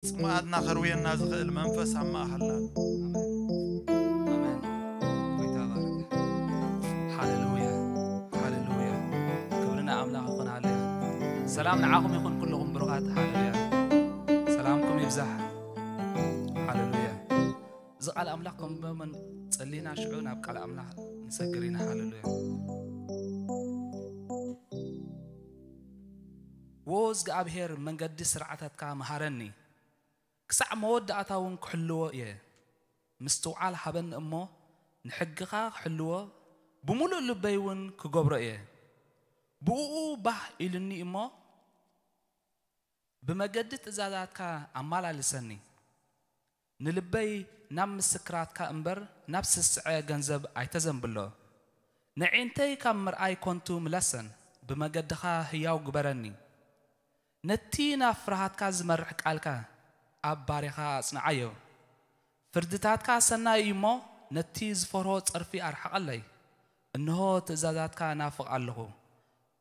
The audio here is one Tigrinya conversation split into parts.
ጽምኣትና ከርውየና ዝኽእል መንፈስ ኣብ ማእኸልና ኣሎ። ኣሜን። ጎይታ ባርክ። ሃሌሉያ፣ ሃሌሉያ። ክብሪ ንኣምላኽ ይኹን። ሃሌሉያ። ሰላም ንዓኹም ይኹን ኩልኹም ብሩኻት። ሃሌሉያ። ሰላምኩም ይብዛሕ። ሃሌሉያ። እዚ ቃል ኣምላኽ ከም በመን ጸሊና ሽዑ ናብ ቃል ኣምላኽ ንሰግር ኢና። ሃሌሉያ። ዎ እግዚኣብሔር መንገዲ ስርዓታትካ መሃረኒ፣ ክሳዕ መወዳእታ እውን ክሕልዎ እየ። ምስትውዓል ሃበኒ እሞ ንሕግኻ ክሕልዎ ብምሉእ ልበይ እውን ክገብሮ እየ። ብእኡ ባህ ኢሉኒ እሞ ብመገዲ ትእዛዛትካ ኣመላልሰኒ። ንልበይ ናብ ምስክራትካ እምበር ናብ ስስዐ ገንዘብ ኣይተዘንብሎ። ነዒንተይ ካብ ምርኣይ ኮንቱ ምለሰን፣ ብመገድኻ ህያው ግበረኒ። ነቲ ናብ ፍርሃትካ ዝመርሕ ቃልካ ኣብ ባሪኻ ኣጽንዓዮ። ፍርድታትካ ሰናይ እዩ እሞ ነቲ ዝፈርሆ ጸርፊ ኣርሕቐለይ። እንሆ ትእዛዛትካ ናፍቕ ኣለኹ፣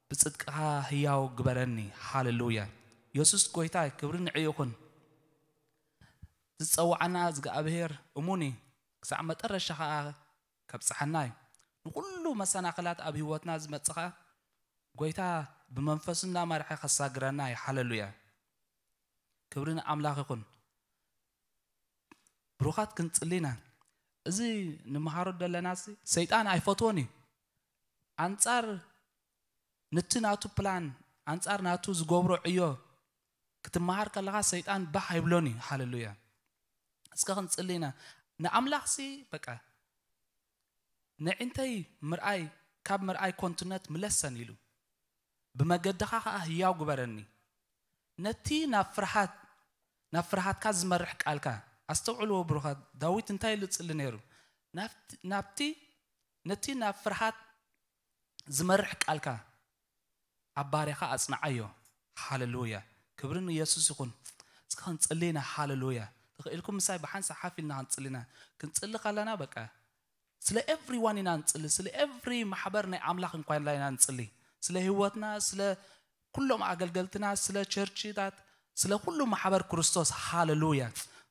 ብጽድቅኻ ህያው ግበረኒ። ሃሌሉያ። የሱስ ጎይታ፣ ክብሪ ንዕኡ ይኹን። ዝጸዋዓና እግዚኣብሔር እሙን እዩ፣ ክሳዕ መጠረሻ ኸኣ ከብጽሓና እዩ። ንኹሉ መሰናኽላት ኣብ ህይወትና ዝመጽእ ኸኣ ጎይታ ብመንፈሱ እናመርሐ ከሳግረና እዩ። ሃሌሉያ። ክብሪ ንኣምላኽ ይኹን። ብሩኻት ክንጽሊ ኢና። እዚ ንምሃሮ ዘለና ሲ ሰይጣን ኣይፈትዎን እዩ። ኣንጻር ነቲ ናቱ ፕላን፣ ኣንጻር ናቱ ዝገብሮ ዕዮ ክትመሃር ከለኻ ሰይጣን ባህ ኣይብሎን እዩ። ሃሌሉያ። እስከ ክንጽሊ ኢና። ንኣምላኽ ሲ በቃ ነዒንተይ ምርኣይ ካብ ምርኣይ ኮንቱነት ምለሰን ኢሉ፣ ብመገድኻ ኸኣ ህያው ግበረኒ። ነቲ ናብ ፍርሃት ናብ ፍርሃትካ ዝመርሕ ቃልካ ኣስተውዕልዎ ብሩኻት። ዳዊት እንታይ ኢሉ ጽሊ ነይሩ? ናብቲ ናብቲ ነቲ ናብ ፍርሃት ዝመርሕ ቃልካ ኣብ ባሪኻ ኣጽንዓዮ። ሃሌሉያ። ክብሪ ንየሱስ ይኹን። እስከ ክንጽሊ ኢና። ሃሌሉያ። ተኽኢልኩም ምሳይ ብሓንሳብ ሓፍ ኢልና ክንጽሊ ኢና። ክንጽሊ ከለና በቃ ስለ ኤቭሪዋን ኢና ንጽሊ። ስለ ኤቭሪ ማሕበር ናይ ኣምላኽ እንኳን ኢና ንጽሊ። ስለ ህይወትና፣ ስለ ኩሎም ኣገልገልትና፣ ስለ ቸርችታት፣ ስለ ኩሉ ማሕበር ክርስቶስ። ሃሌሉያ።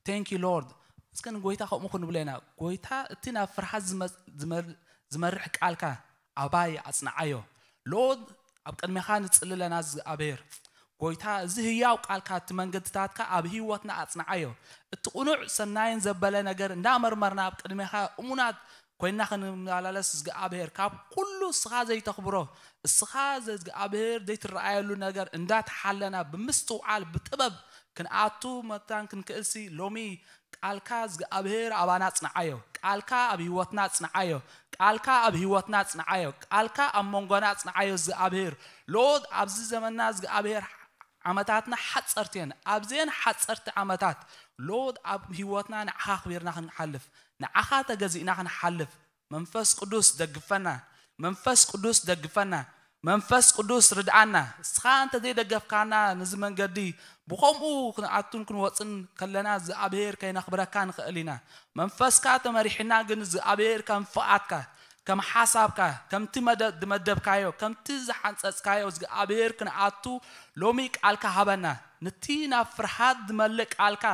Thank you Lord። እስከ ንጎይታ ከምኡ ክንብሎ ኢና። ጎይታ እቲ ናብ ፍርሃት ዝመ- ዝመር- ዝመርሕ ቃልካ ኣባይ ኣጽንዓዮ። ሎርድ ኣብ ቅድሜኻ ንጽሊ ኣለና እግዚኣብሔር። ጎይታ እዚ ህያው ቃልካ እቲ መንገድታትካ ኣብ ህይወትና ኣጽንዓዮ። እቲ ቅኑዕ ሰናይን ዘበለ ነገር እንዳመርመርና ኣብ ቅድሜኻ እሙናት ኮይና ክንመላለስ እግዚኣብሔር ካብ ኩሉ እስኻ ዘይተኽብሮ እስኻ እግዚኣብሔር ዘይትረኣየሉ ነገር እንዳተሓለና ብምስትውዓል ብጥበብ ክንኣቱ መታን ክንክእልሲ ሎሚ ቃልካ እግዚኣብሔር ኣባና ጽንዓዮ። ቃልካ ኣብ ህይወትና ጽንዓዮ። ቃልካ ኣብ ህይወትና ጽንዓዮ። ቃልካ ኣብ መንጎና ጽንዓዮ እግዚኣብሔር። ሎድ ኣብዚ ዘመንና እግዚኣብሔር ዓመታትና ሓጸርቲ እየን። ኣብዘን ሓጸርቲ ዓመታት ሎድ ኣብ ህይወትና ንዓኻ ኣኽቢርና ክንሓልፍ፣ ንዓኻ ተገዚእና ክንሓልፍ መንፈስ ቅዱስ ደግፈና። መንፈስ ቅዱስ ደግፈና። መንፈስ ቅዱስ ርድኣና። እስኻ እንተ ዘይደገፍካና ነዚ መንገዲ ብኸምኡ ክንኣቱን ክንወፅን ከለና እግዚኣብሔር ከይነኽብረካ ንኽእል ኢና። መንፈስካ ተመሪሕና ግን እግዚኣብሔር ከም ፍቓድካ ከም ሓሳብካ ከምቲ መደ- ዝመደብካዮ ከምቲ ዝሓንጸጽካዮ እግዚኣብሔር ክንኣቱ ሎሚ ቃልካ ሃበና። ነቲ ናብ ፍርሃት ዝመልእ ቃልካ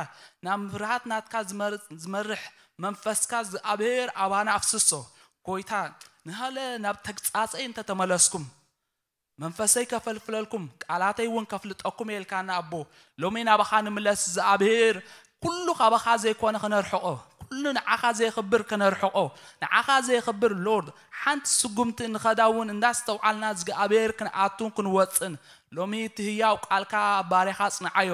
ናብ ፍርሃት ናትካ ዝመር- ዝመርሕ መንፈስካ እግዚኣብሔር ኣባና ኣፍስሶ። ጎይታ ንሃለ ናብ ተግጻጸይ እንተተመለስኩም መንፈሰይ ከፈልፍለልኩም ቃላተይ እውን ከፍልጠኩም የልካና ኣቦ። ሎሚ ናባኻ ንምለስ እግዚኣብሔር ኩሉ ካባኻ ዘይኮነ ክነርሕቆ ኩሉ ንዓኻ ዘይኽብር ክነርሕቆ ንዓኻ ዘይኽብር ሎርድ ሓንቲ ስጉምቲ ንኸዳ እውን እንዳስተውዓልና እግዚኣብሔር ክንኣቱን ክንወፅን ሎሚ እቲ ህያው ቃልካ ኣብ ባሪኻ ኣጽንዓዮ።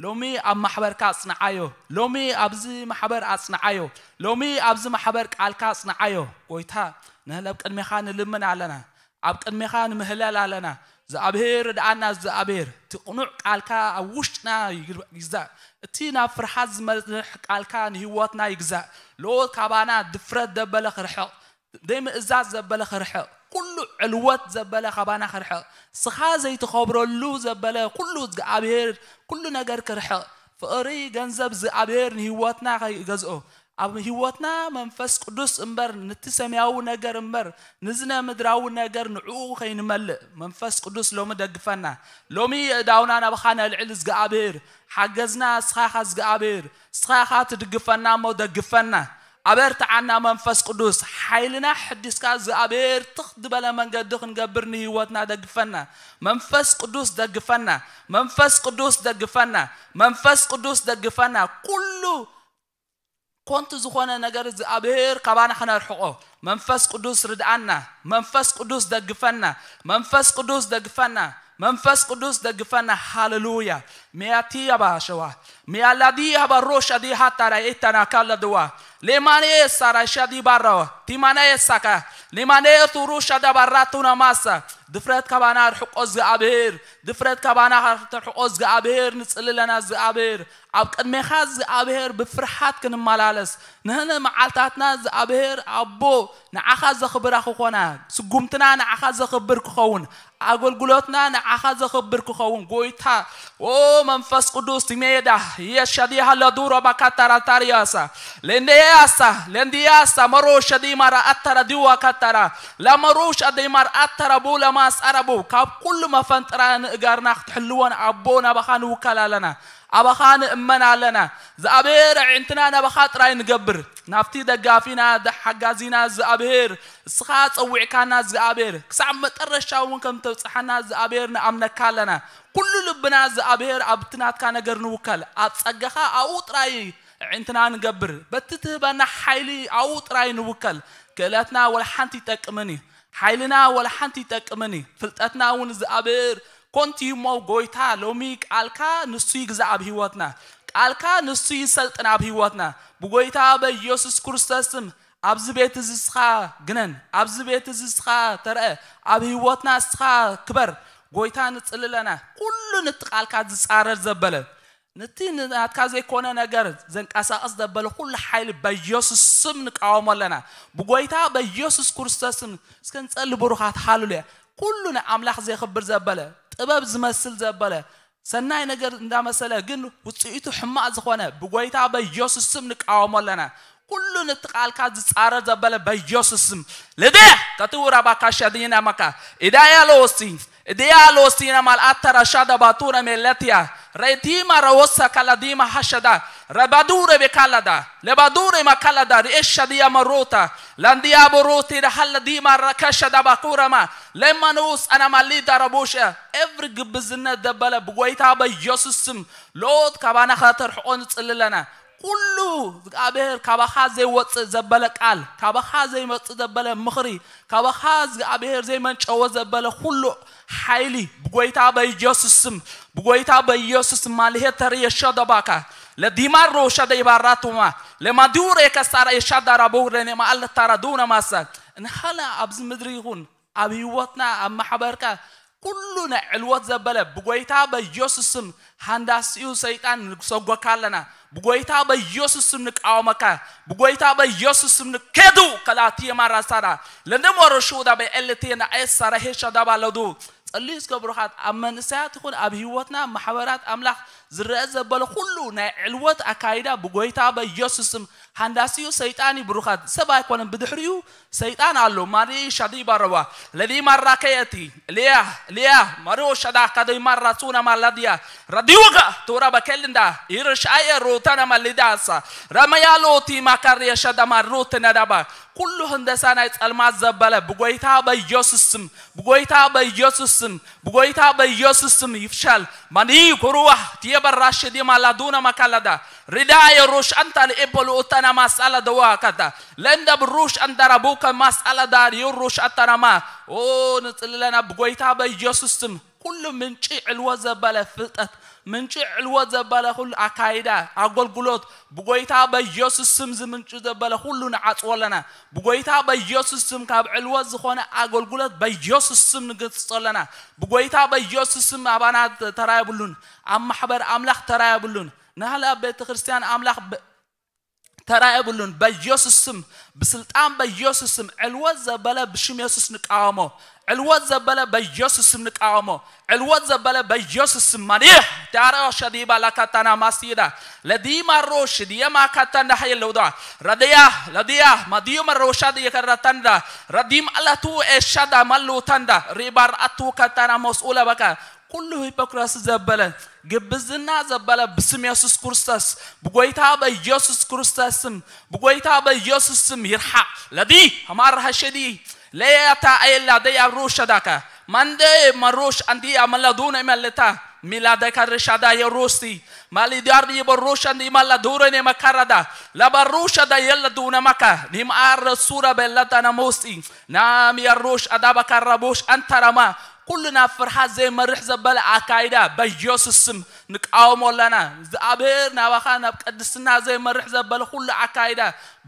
ሎሚ ኣብ ማሕበርካ ኣጽንዓዮ። ሎሚ ኣብዚ ማሕበር ኣጽንዓዮ። ሎሚ ኣብዚ ማሕበር ቃልካ ኣጽንዓዮ። ጎይታ ንህለብ ቅድሜኻ ንልምን ኣለና። ኣብ ቅድሜኻ ንምህለል ኣለና። እግዚኣብሔር ርድኣና እግዚኣብሔር እቲ ቅኑዕ ቃልካ ኣብ ውሽጥና ይግዛእ። እቲ ናብ ፍርሃት ዝመርሕ ቃልካ ንህይወትና ይግዛእ። ሎት ካባና ድፍረት ዘበለ ክርሕቕ ዘይምእዛዝ ዘበለ ክርሕቕ ኩሉ ዕልወት ዘበለ ካባና ክርሕቕ ስኻ ዘይትኸብረሉ ዘበለ ኩሉ እግዚኣብሔር ኩሉ ነገር ክርሕቕ ፍቕሪ ገንዘብ እግዚኣብሔር ንህይወትና ከይገዝኦ ኣብ ህይወትና መንፈስ ቅዱስ እምበር፣ ንቲ ሰማያዊ ነገር እምበር፣ ንዝነ ምድራዊ ነገር ንዕኡ ከይንመልእ መንፈስ ቅዱስ ሎሚ ደግፈና። ሎሚ የእዳውና ናባኻ ነልዕል። እግዚኣብሔር ሓገዝና፣ እስኻ ኢኻ እግዚኣብሔር፣ እስኻ ኢኻ ትድግፈና እሞ ደግፈና። ኣበርትዓና መንፈስ ቅዱስ፣ ሓይልና ሕዲስካ እግዚኣብሔር ትኽ ዝበለ መንገዲ ክንገብር ንህይወትና ደግፈና። መንፈስ ቅዱስ ደግፈና። መንፈስ ቅዱስ ደግፈና። መንፈስ ቅዱስ ደግፈና። ኩሉ ኮንቱ ዝኾነ ነገር እግዚኣብሔር ካባና ከነርሕቆ መንፈስ ቅዱስ ርድኣና። መንፈስ ቅዱስ ደግፈና። መንፈስ ቅዱስ ደግፈና። መንፈስ ቅዱስ ደግፈና። ሃሌሉያ። ሚያቲ ያባ ሸዋ ሚያላዲ ያባ ሮሻ ዲ ሃታራ ኤታና ካላ ድዋ ሌማኔ ሳራ ሻዲ ባራዋ ቲማና የሳካ ሌማኔ ቱሩ ሻዳ ባራቱና ማሳ ድፍረት ካባና ርሕቆ እግዚኣብሔር ድፍረት ካባና ተርሕቆ እግዚኣብሔር ንጽልለና እግዚኣብሔር ኣብ ቅድሜኻ እግዚኣብሔር ብፍርሓት ክንመላለስ ንህነ መዓልታትና እግዚኣብሔር ኣቦ ንዓኻ ዘኽብራ ክኾና ስጉምትና ንዓኻ ዘኽብር ክኸውን ኣገልግሎትና ንዓኻ ዘኽብር ክኸውን ጎይታ ኦ መንፈስ ቅዱስ ቲሜዳ የሸዲ ሃለዱሮ ባካታራ ታሪያሳ ለንደያሳ ለንዲያሳ መሮ ሸዲ ማራ ኣተራ ዲዋ ካታራ ለመሮ ሸዲ ማር ኣተራ ቡ ለማስ ኣረቡ ካብ ኩሉ መፈንጥራ ንእጋርና ክትሕልወን ኣቦ ናባኻ ንውከል ኣለና ኣባኻ ንእመን ኣለና እግዚኣብሔር ኣዒንትና ናባኻ ጥራይ ንገብር ናብቲ ደጋፊና ሓጋዚና እግዚኣብሔር እስኻ ጸዊዕካና እግዚኣብሔር ክሳብ መጠረሻ እውን ከም ተብጽሓና እግዚኣብሔር ንኣምነካ ኣለና ኩሉ ልብና እግዚኣብሔር ኣብቲ ናትካ ነገር ንውከል ኣብ ጸጋኻ ኣብኡ ጥራይ ኣዒንትና ንገብር በቲ ትህበና ሓይሊ ኣብኡ ጥራይ ንውከል ክእለትና ወላ ሓንቲ ይጠቅምን እዩ ሓይልና ወላ ሓንቲ ይጠቅምን እዩ ፍልጠትና እውን እግዚኣብሔር ኮንቲ እሞ ጎይታ ሎሚ ቃልካ ንሱ ይግዛእ ኣብ ህይወትና ቃልካ ንሱ ይሰልጥን ኣብ ህይወትና ብጎይታ በኢየሱስ ክርስቶስ ስም ኣብዚ ቤት እዚ እስኻ ግነን ኣብዚ ቤት እዚ እስኻ ተረአ ኣብ ህይወትና እስኻ ክበር ጎይታ ንጽልለና ኩሉ ንቲ ቃልካ ዝጻረር ዘበለ ንቲ ናትካ ዘይኮነ ነገር ዘንቀሳቐስ ዘበለ ኩሉ ሓይሊ በኢየሱስ ስም ንቃወሞ ኣለና ብጎይታ በኢየሱስ ክርስቶስ ስም እስከ ንጸሊ ብሩኻት ሃሉሉያ ኩሉ ንኣምላኽ ዘየኽብር ዘበለ ጥበብ ዝመስል ዘበለ ሰናይ ነገር እንዳመሰለ ግን ውፅኢቱ ሕማቕ ዝኾነ ብጎይታ በኢየሱስ ስም ንቃወሞ ኣለና ኩሉ ንቲ ቃልካ ዝፃረር ዘበለ በኢየሱስ ስም ልደ ከትውራ ባካሻ ድይና መካ ኢዳያ ለወስቲ ኢዳያ ለወስቲ ኢና ማል ኣተራ ሻዳ ባቱረ ሜለትያ ረይቲማ ረወሳ ካላ ዲማ ሃሸዳ ረባዱረ ቤካላዳ ለባዱረ ማካላዳ ርኤሻ ድያ መሮታ ላንዲያ በሮቴ ዳሃላ ዲማ ረከሻ ዳባኩረማ ለማ ንኡስ ኣና ማሊዳ ረቦሸ every ግብዝነት ዘበለ ብጎይታ በኢየሱስ ስም ሎት ካባና ከተርሕቆ ንጽሊ ኣለና ኩሉ እግዚኣብሔር ካባኻ ዘይወፅእ ዘበለ ቃል ካባኻ ዘይመፅእ ዘበለ ምኽሪ ካባኻ እግዚኣብሔር ዘይመንጨወ ዘበለ ኩሉ ሓይሊ ብጎይታ በኢየሱስ ስም ብጎይታ በኢየሱስ ማልሄ ተርየ ሸደባካ ለዲማሮ ሸደ ይባራቱማ ለማዲውረ ከሳራ የሻዳራ በውረ ኔማ ኣለታራ ዱነ ማሳ እንሃላ ኣብዚ ምድሪ ይኹን ኣብ ህይወትና ኣብ ማሕበርካ ኩሉ ናይ ዕልወት ዘበለ ብጎይታ በኢየሱስ ስም ሃንዳሲኡ ሰይጣን ንሰጎካ ኣለና ብጎይታ በኢየሱስ ስም ንቃወመካ ብጎይታ በኢየሱስ ስም ንኬዱ ከላትየ ማራሳራ ለንደሞ ረሹዳ በኤልትየ ንኣየሳራ ሄሻ ዳባለዱ ጸልዩ እስከ ብሩኻት ኣብ መንእሰያት ይኹን ኣብ ህይወትና ማሕበራት ኣምላኽ ዝረአ ዘበለ ኩሉ ናይ ዕልወት ኣካይዳ ብጎይታ በኢየሱስ ስም ሃንዳሲኡ ሰይጣን እዩ ብሩኻት ሰብ ኣይኮነን ብድሕሪኡ ሰይጣን ኣሎ ማሪ ሻዲ ባረዋ ለዲ ማራ ከየቲ ልያ ልያ ማሪዮ ሻዳ ካደይ ማራ ሱና ማላድያ ረዲዮጋ ቶራ በከልንዳ ይርሽ ኣየ ሮተና ማሊዳሳ ረመያሎ ቲማ ካሪየ ሸዳ ማሩተ ነዳባ ኩሉ ህንደሳ ናይ ጸልማት ዘበለ ብጎይታ በኢየሱስ ስም ብጎይታ በኢየሱስ ስም ብጎይታ በኢየሱስ ስም ይፍሻል ማኒ ኩሩዋ ትየበራሽ ዲማ ላዱና ማካላዳ ሪዳ የሩሽ ኣንታ ንኤቦሉ ኡታና ማስኣላ ደዋ ካታ ለእንዳ ብሩሽ ኣንዳራ ቡከ ማስኣላ ዳር የሩሽ ኣታናማ ኦ ንጽልለና ብጎይታ በኢየሱስ ስም ኩሉ ምንጪ ዕልወ ዘበለ ፍልጠት ምንጪ ዕልወ ዘበለ ኩሉ ኣካይዳ ኣገልግሎት ብጎይታ በኢየሱስ ስም ዝምንጩ ዘበለ ኩሉ ንዓጽዎ ኣለና ብጎይታ በኢየሱስ ስም ካብ ዕልወ ዝኾነ ኣገልግሎት በኢየሱስ ስም ንገጽጾ ኣለና ብጎይታ በኢየሱስ ስም ኣባና ተራየብሉን ኣብ ማሕበር ኣምላኽ ተራየብሉን ናህላ ቤተ ክርስቲያን ኣምላኽ ተራ የብሉን። በኢየሱስ ስም፣ ብስልጣን በኢየሱስ ስም፣ ዕልወት ዘበለ ብሽም የሱስ ንቃወሞ። ዕልወት ዘበለ በኢየሱስ ስም ንቃወሞ። ዕልወት ዘበለ በኢየሱስ ስም ማዲህ ዳሮ ሸዲባ ላካታና ማስይዳ ለዲማ ሮሽ ዲየማ ካታንዳ ሀየለውዳ ረደያ ለዲያ ማዲዮ መሮሻ ዲየከራታንዳ ረዲም አላቱ ኤሻዳ ማሉታንዳ ሪባር አቱ ካታና መስኡለ በካ ኩሉ ሂፖክራሲ ዘበለ ግብዝና ዘበለ ብስም የሱስ ክርስቶስ ብጎይታ በኢየሱስ ክርስቶስ ስም ብጎይታ በኢየሱስ ስም ይርሓቕ። ለዲ ሀማር ሀሸዲ ለያታ አየላ ደይ አብሩሽ ሸዳካ ማንደ መሩሽ አንዲ አመላዱነ መለታ ሚላደ ካርሻዳ የሩስቲ ማሊዳር ይበሩሽ አንዲ ማላዱረ ኔ መካራዳ ለበሩሽ ዳ የለዱነ መካ ኒም አረ ሱረ በለዳነ ሙስቲ ናም የሩሽ አዳባ ካራቡሽ አንተራማ ኩሉ ናብ ፍርሃት ዘይመርሕ ዘበለ ኣካይዳ በኢየሱስ ስም ንቃወሞ ኣለና። እግዚኣብሔር ናባኻ ናብ ቅድስና ዘይመርሕ ዘበለ ኩሉ ኣካይዳ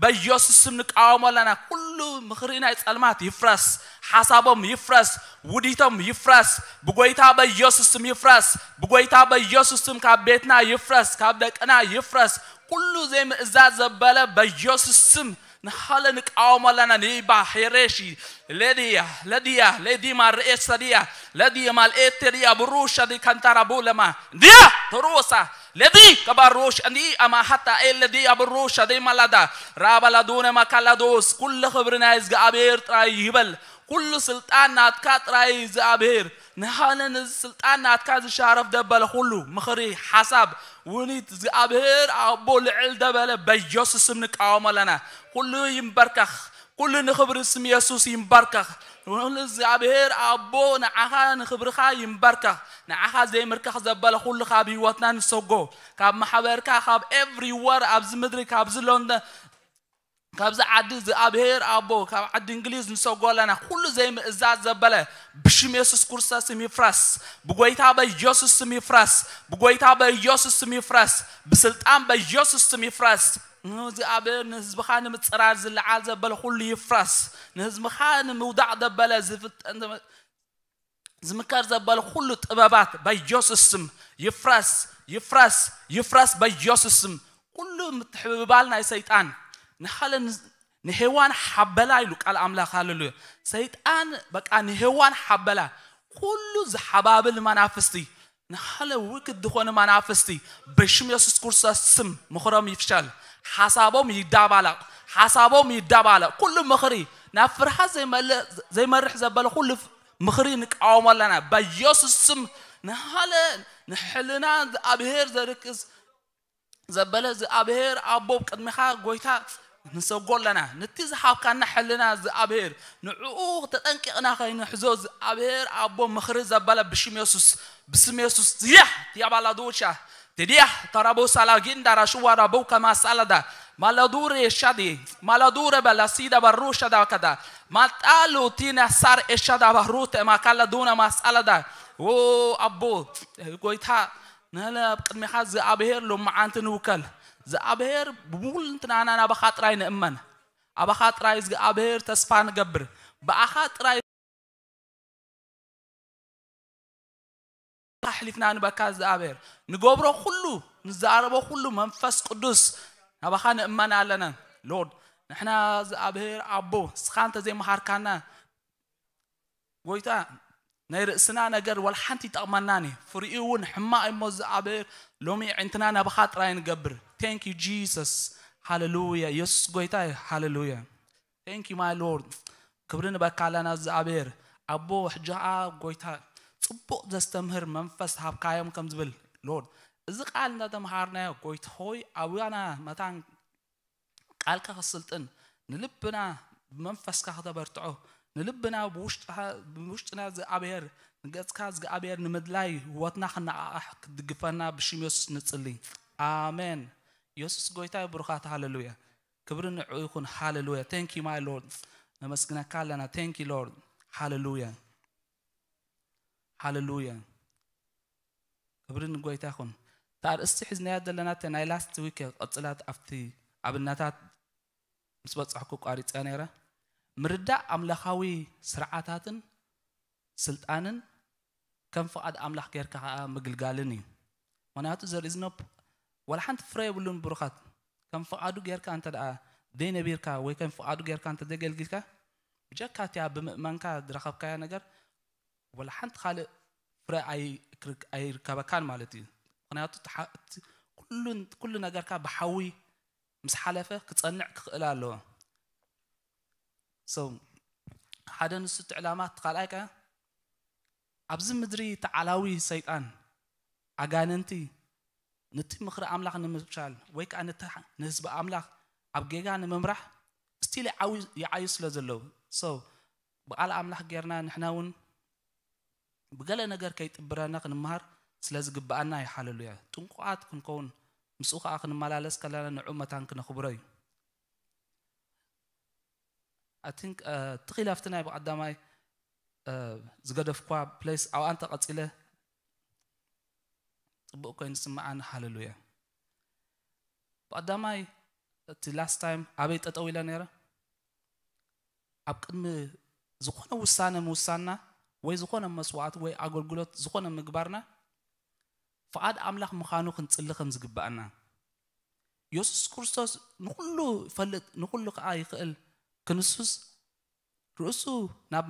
በኢየሱስ ስም ንቃወሞ ኣለና። ኩሉ ምኽሪ ናይ ጸልማት ይፍረስ፣ ሓሳቦም ይፍረስ፣ ውዲቶም ይፍረስ፣ ብጎይታ በኢየሱስ ስም ይፍረስ፣ ብጎይታ በኢየሱስ ስም ካብ ቤትና ይፍረስ፣ ካብ ደቅና ይፍረስ። ኩሉ ዘይምእዛዝ ዘበለ በኢየሱስ ስም ንኻለ ንቃወሞ ኣለና። ኒባ ሄሬሺ ለዲያ ለዲያ ለዲማ ርኤስ ሰዲያ ለዲየ ማልኤት ተዲያ ብሩሽ ዲ ከንታራ ቡለማ እንዲያ ተሩወሳ ለዲ ከባሩሽ እንዲ አማ ሀታ ኤ ለዲያ ብሩሽ ዲ ማላዳ ራባላዱነ ማካላዶስ ኩለ ክብሪ ናይ እግዚኣብሔር ጥራይ ይበል። ኩሉ ስልጣን ናትካ ጥራይ እግዚኣብሔር ንሃለ ነዚ ስልጣን ናትካ ዝሻረፍ ደበለ ኩሉ ምኽሪ ሓሳብ ውኒት እግዚኣብሔር ኣቦ ልዕል ደበለ በኢየሱስ ስም ንቃወሞ ኣለና። ኩሉ ይንበርከኽ። ኩሉ ንኽብሪ ስም የሱስ ይንበርከኽ። ንእግዚኣብሔር ኣቦ ንዓኻ ንኽብርኻ ይንበርከኽ። ንዓኻ ዘይምርከኽ ዘበለ ኩሉ ካብ ህይወትና ንሰጎ። ካብ ማሕበርካ ካብ ኤቭሪወር ኣብዚ ምድሪ ካብዚ ሎንደን ካብዚ ዓዲ እግዚኣብሔር ኣቦ ካብ ዓዲ እንግሊዝ ንሰጎ ኣለና። ኩሉ ዘይምእዛዝ ዘበለ ብሽም የሱስ ክርስቶስ ስም ይፍረስ። ብጎይታ በኢየሱስ ስም ይፍረስ። ብጎይታ በኢየሱስ ስም ይፍረስ። ብስልጣን በኢየሱስ ስም ይፍረስ። ንእግዚኣብሔር ንህዝብኻ ንምፅራር ዝለዓል ዘበለ ኩሉ ይፍረስ። ንህዝብኻ ንምውዳቕ ዘበለ ዝፍጠን ዝምከር ዘበለ ኩሉ ጥበባት በኢየሱስ ስም ይፍረስ። ይፍረስ። ይፍረስ በኢየሱስ ስም። ኩሉ ምትሕብባል ናይ ሰይጣን ንኻለ ንሄዋን ሓበላ ኢሉ ቃል ኣምላኽ። ሃሌሉያ። ሰይጣን በቃ ንሄዋን ሓበላ። ኩሉ ዝሓባብል መናፍስቲ ንኻለ ውክድ ዝኾነ መናፍስቲ በሽም የሱስ ክርስቶስ ስም ምኽሮም ይፍሸል። ሓሳቦም ይዳባለቕ። ሓሳቦም ይዳባለቕ። ኩሉ ምኽሪ ናብ ፍርሃት ዘይመርሕ ዘበለ ኩሉ ምኽሪ ንቃወሞ ኣለና በኢየሱስ ስም። ንኻለ ንሕልና ኣብሄር ዘርክስ ዘበለ እግዚኣብሔር ኣቦ ቅድሚኻ ጎይታ ንሰጎ ኣለና። ነቲ ዝሃብካና ሕልና እግዚኣብሔር ንዕኡ ተጠንቂቕና ከይንሕዞ እግዚኣብሔር ኣቦ ምኽሪ ዘበለ ብሽም የሱስ ብስም የሱስ ዝያህ ያባላዶሻ ትዲያ ተራቦ ሳላጊን ዳራሽዋ ራቦ ከማሳለዳ ማላዱር የሻዲ ማላዱረ በላሲዳ በሩሻ ዳከዳ ማጣሉ ቲና ሳር ኤሻዳ ባሩተ ማካላ ዱና ማሳለዳ ኦ ኣቦ ጎይታ ንለ ኣብ ቅድሚኻ እግዚኣብሔር ሎመዓንቲ ንውከል። እግዚኣብሔር ብሙሉ እንትናና ናባኻ ጥራይ ንእመን። ኣባኻ ጥራይ እግዚኣብሔር ተስፋ ንገብር። ብኣኻ ጥራይ ኣሕሊፍና ንበካ እግዚኣብሔር። ንገብሮ ኩሉ ንዛረቦ ኩሉ መንፈስ ቅዱስ ናባኻ ንእመን ኣለና። ሎርድ ንሕና እግዚኣብሔር ኣቦ ንስኻ እንተዘይመሃርካና ጎይታ ናይ ርእስና ነገር ወላ ሓንቲ ይጠቕመናን እዩ። ፍሪኡ እውን ሕማቕ እሞ እግዚኣብሔር ሎሚ ኣዒንትና ናባኻ ጥራይ ንገብር። Thank you Jesus. ሃሌሉያ። የሱስ ጎይታ እዩ። ሃሌሉያ። Thank you my Lord. ክብሪ ንበካ ኣለና እግዚኣብሔር ኣቦ። ሕጂ ኸዓ ጎይታ ጽቡቕ ዘስተምህር መንፈስ ሃብካዮም ከም ዝብል ሎርድ እዚ ቃል እንዳተምሃርናዮ ጎይታ ሆይ ኣባና መታን ቃልካ ክስልጥን ንልብና ብመንፈስካ ክተበርትዖ ንልብና ብውሽጥና እግዚኣብሔር ንገጽካ እግዚኣብሔር ንምድላይ ህይወትና ክነቓቓሕ ክትድግፈና ብሽም የሱስ ንጽሊ። ኣሜን። የሱስ ጎይታ ብሩኻት። ሃሌሉያ። ክብሪ ንዑ ይኹን። ሃሌሉያ። Thank you my Lord. ነመስግነካ ኣለና። Thank you Lord. ሃሌሉያ። ሃሌሉያ። ክብሪ ንጎይታ ይኹን። እታ ኣርእስቲ ሒዝናያ ዘለና እተ ናይ last week ቀጽላት ኣብቲ ኣብነታት ምስ በጻሕኩ ቋሪጸ ነይረ። ምርዳእ ኣምላኻዊ ስርዓታትን ስልጣንን ከም ፍቓድ ኣምላኽ ጌርካ ከኣ ምግልጋልን እዩ። ምኽንያቱ ዘርኢ ዝነብ ወላ ሓንቲ ፍረ የብሉን ብሩኻት። ከም ፍቓዱ ጌርካ እንተ ደኣ ዘይነቢርካ ወይ ከም ፍቓዱ ጌርካ እንተ ዘገልግልካ፣ ብጀካ እቲኣ ብምእማንካ ዝረኸብካያ ነገር፣ ወላ ሓንቲ ካልእ ፍረ ኣይ-፣ ክርክ-፣ ኣይርከበካን ማለት እዩ። ምኽንያቱ እቲ ሓ-፣ እቲ ኩሉን-፣ ኩሉ ነገርካ ብሓዊ ምስ ሓለፈ ክጸንዕ ክኽእል ኣለዎ። So፣ ሓደ ንሱ እቲ ዕላማ፣ እቲ ካልኣይ ከኣ ኣብዚ ምድሪ ተዓላዊ ሰይጣን፣ ኣጋንንቲ፣ ነቲ ምኽሪ ኣምላኽ ንምፍሻል ወይ ከኣ ነቲ ሓ-፣ ንህዝቢ ኣምላኽ ኣብ ጌጋ ንምምራሕ ስቲል ይዓዊ-፣ ይዓዩ ስለ ዘለዉ። So፣ ብቓል ኣምላኽ ጌርና ንሕና እውን ብገለ ነገር ከይጥብረና ክንምሃር ስለ ዝግብኣና እዩ። ሃሌሉያ። ጥንቁቓት ክንከውን፣ ምስኡ ከኣ ክንመላለስ ከለና ንዑ መታን ክነኽብሮ እዩ። I think፣ እ፣ ትኺል ኣብቲ ናይ ብቐዳማይ፣ እ፣ ዝገደፍኳ ፕሌስ ኣብኣ እንተቐጺለ ጽቡቕ ኮይኑ ዝስምዓኒ። ሃሌሉያ። ብቐዳማይ እቲ ላስት ታይም ኣበይ ጠጠው ኢለ ነይረ? ኣብ ቅድሚ ዝኾነ ውሳነ ምውሳንና ወይ ዝኾነ መስዋዕቲ ወይ ኣገልግሎት ዝኾነ ምግባርና ፍቓድ ኣምላኽ ምዃኑ ክንጽሊ ከም ዝግብኣና። የሱስ ክርስቶስ ንኹሉ ይፈልጥ፣ ንኹሉ ከኣ ይኽእል። ክንሱስ ርእሱ ናብ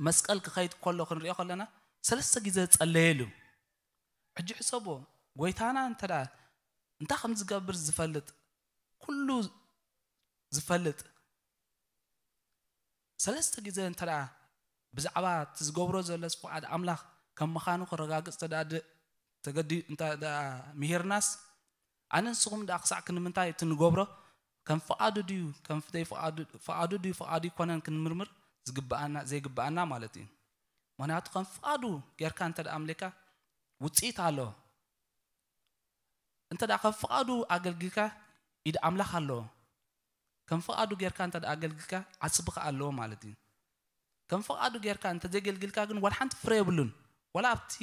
መስቀል ክኸይድ ከሎ ክንሪኦ ከለና ሰለስተ ግዜ ጸለየሉ። ሕጂ ሕሰቦ፣ ጎይታና እንተ ደኣ እንታይ ከም ዝገብር ዝፈልጥ፣ ኩሉ ዝፈልጥ፣ ሰለስተ ግዜ እንተ ደኣ ብዛዕባ እቲ ዝገብሮ ዘሎስ ፍቓድ ኣምላኽ ከም ምዃኑ ክረጋግጽ እንተ ደኣ ድ-፣ ተገዲ-፣ እንተ ደኣ ምሂርናስ፣ ኣነ ንስኹም ደኣ ክሳዕ ክንምንታይ እቲ ንገብሮ ከም ፍቓዱ ድዩ፣ ከም ፍደይ ፍቓዱ፣ ፍቓዱ ድዩ፣ ፍቓዱ ይኮነን ክንምርምር ዝግብኣና፣ ዘይግብኣና ማለት እዩ። ምኽንያቱ ከም ፍቓዱ ጌርካ እንተ ደኣ ኣምሊካ ውጽኢት ኣሎ። እንተ ደኣ ከም ፍቓዱ ኣገልጊልካ ኢድ ኣምላኽ ኣለዎ። ከም ፍቓዱ ጌርካ እንተ ደኣ ኣገልጊልካ ዓስቢ ከኣ ኣለዎ ማለት እዩ። ከም ፍቓዱ ጌርካ እንተ ዘገልግልካ ግን ዋላ ሓንቲ ፍረ የብሉን። ዋላ ኣብቲ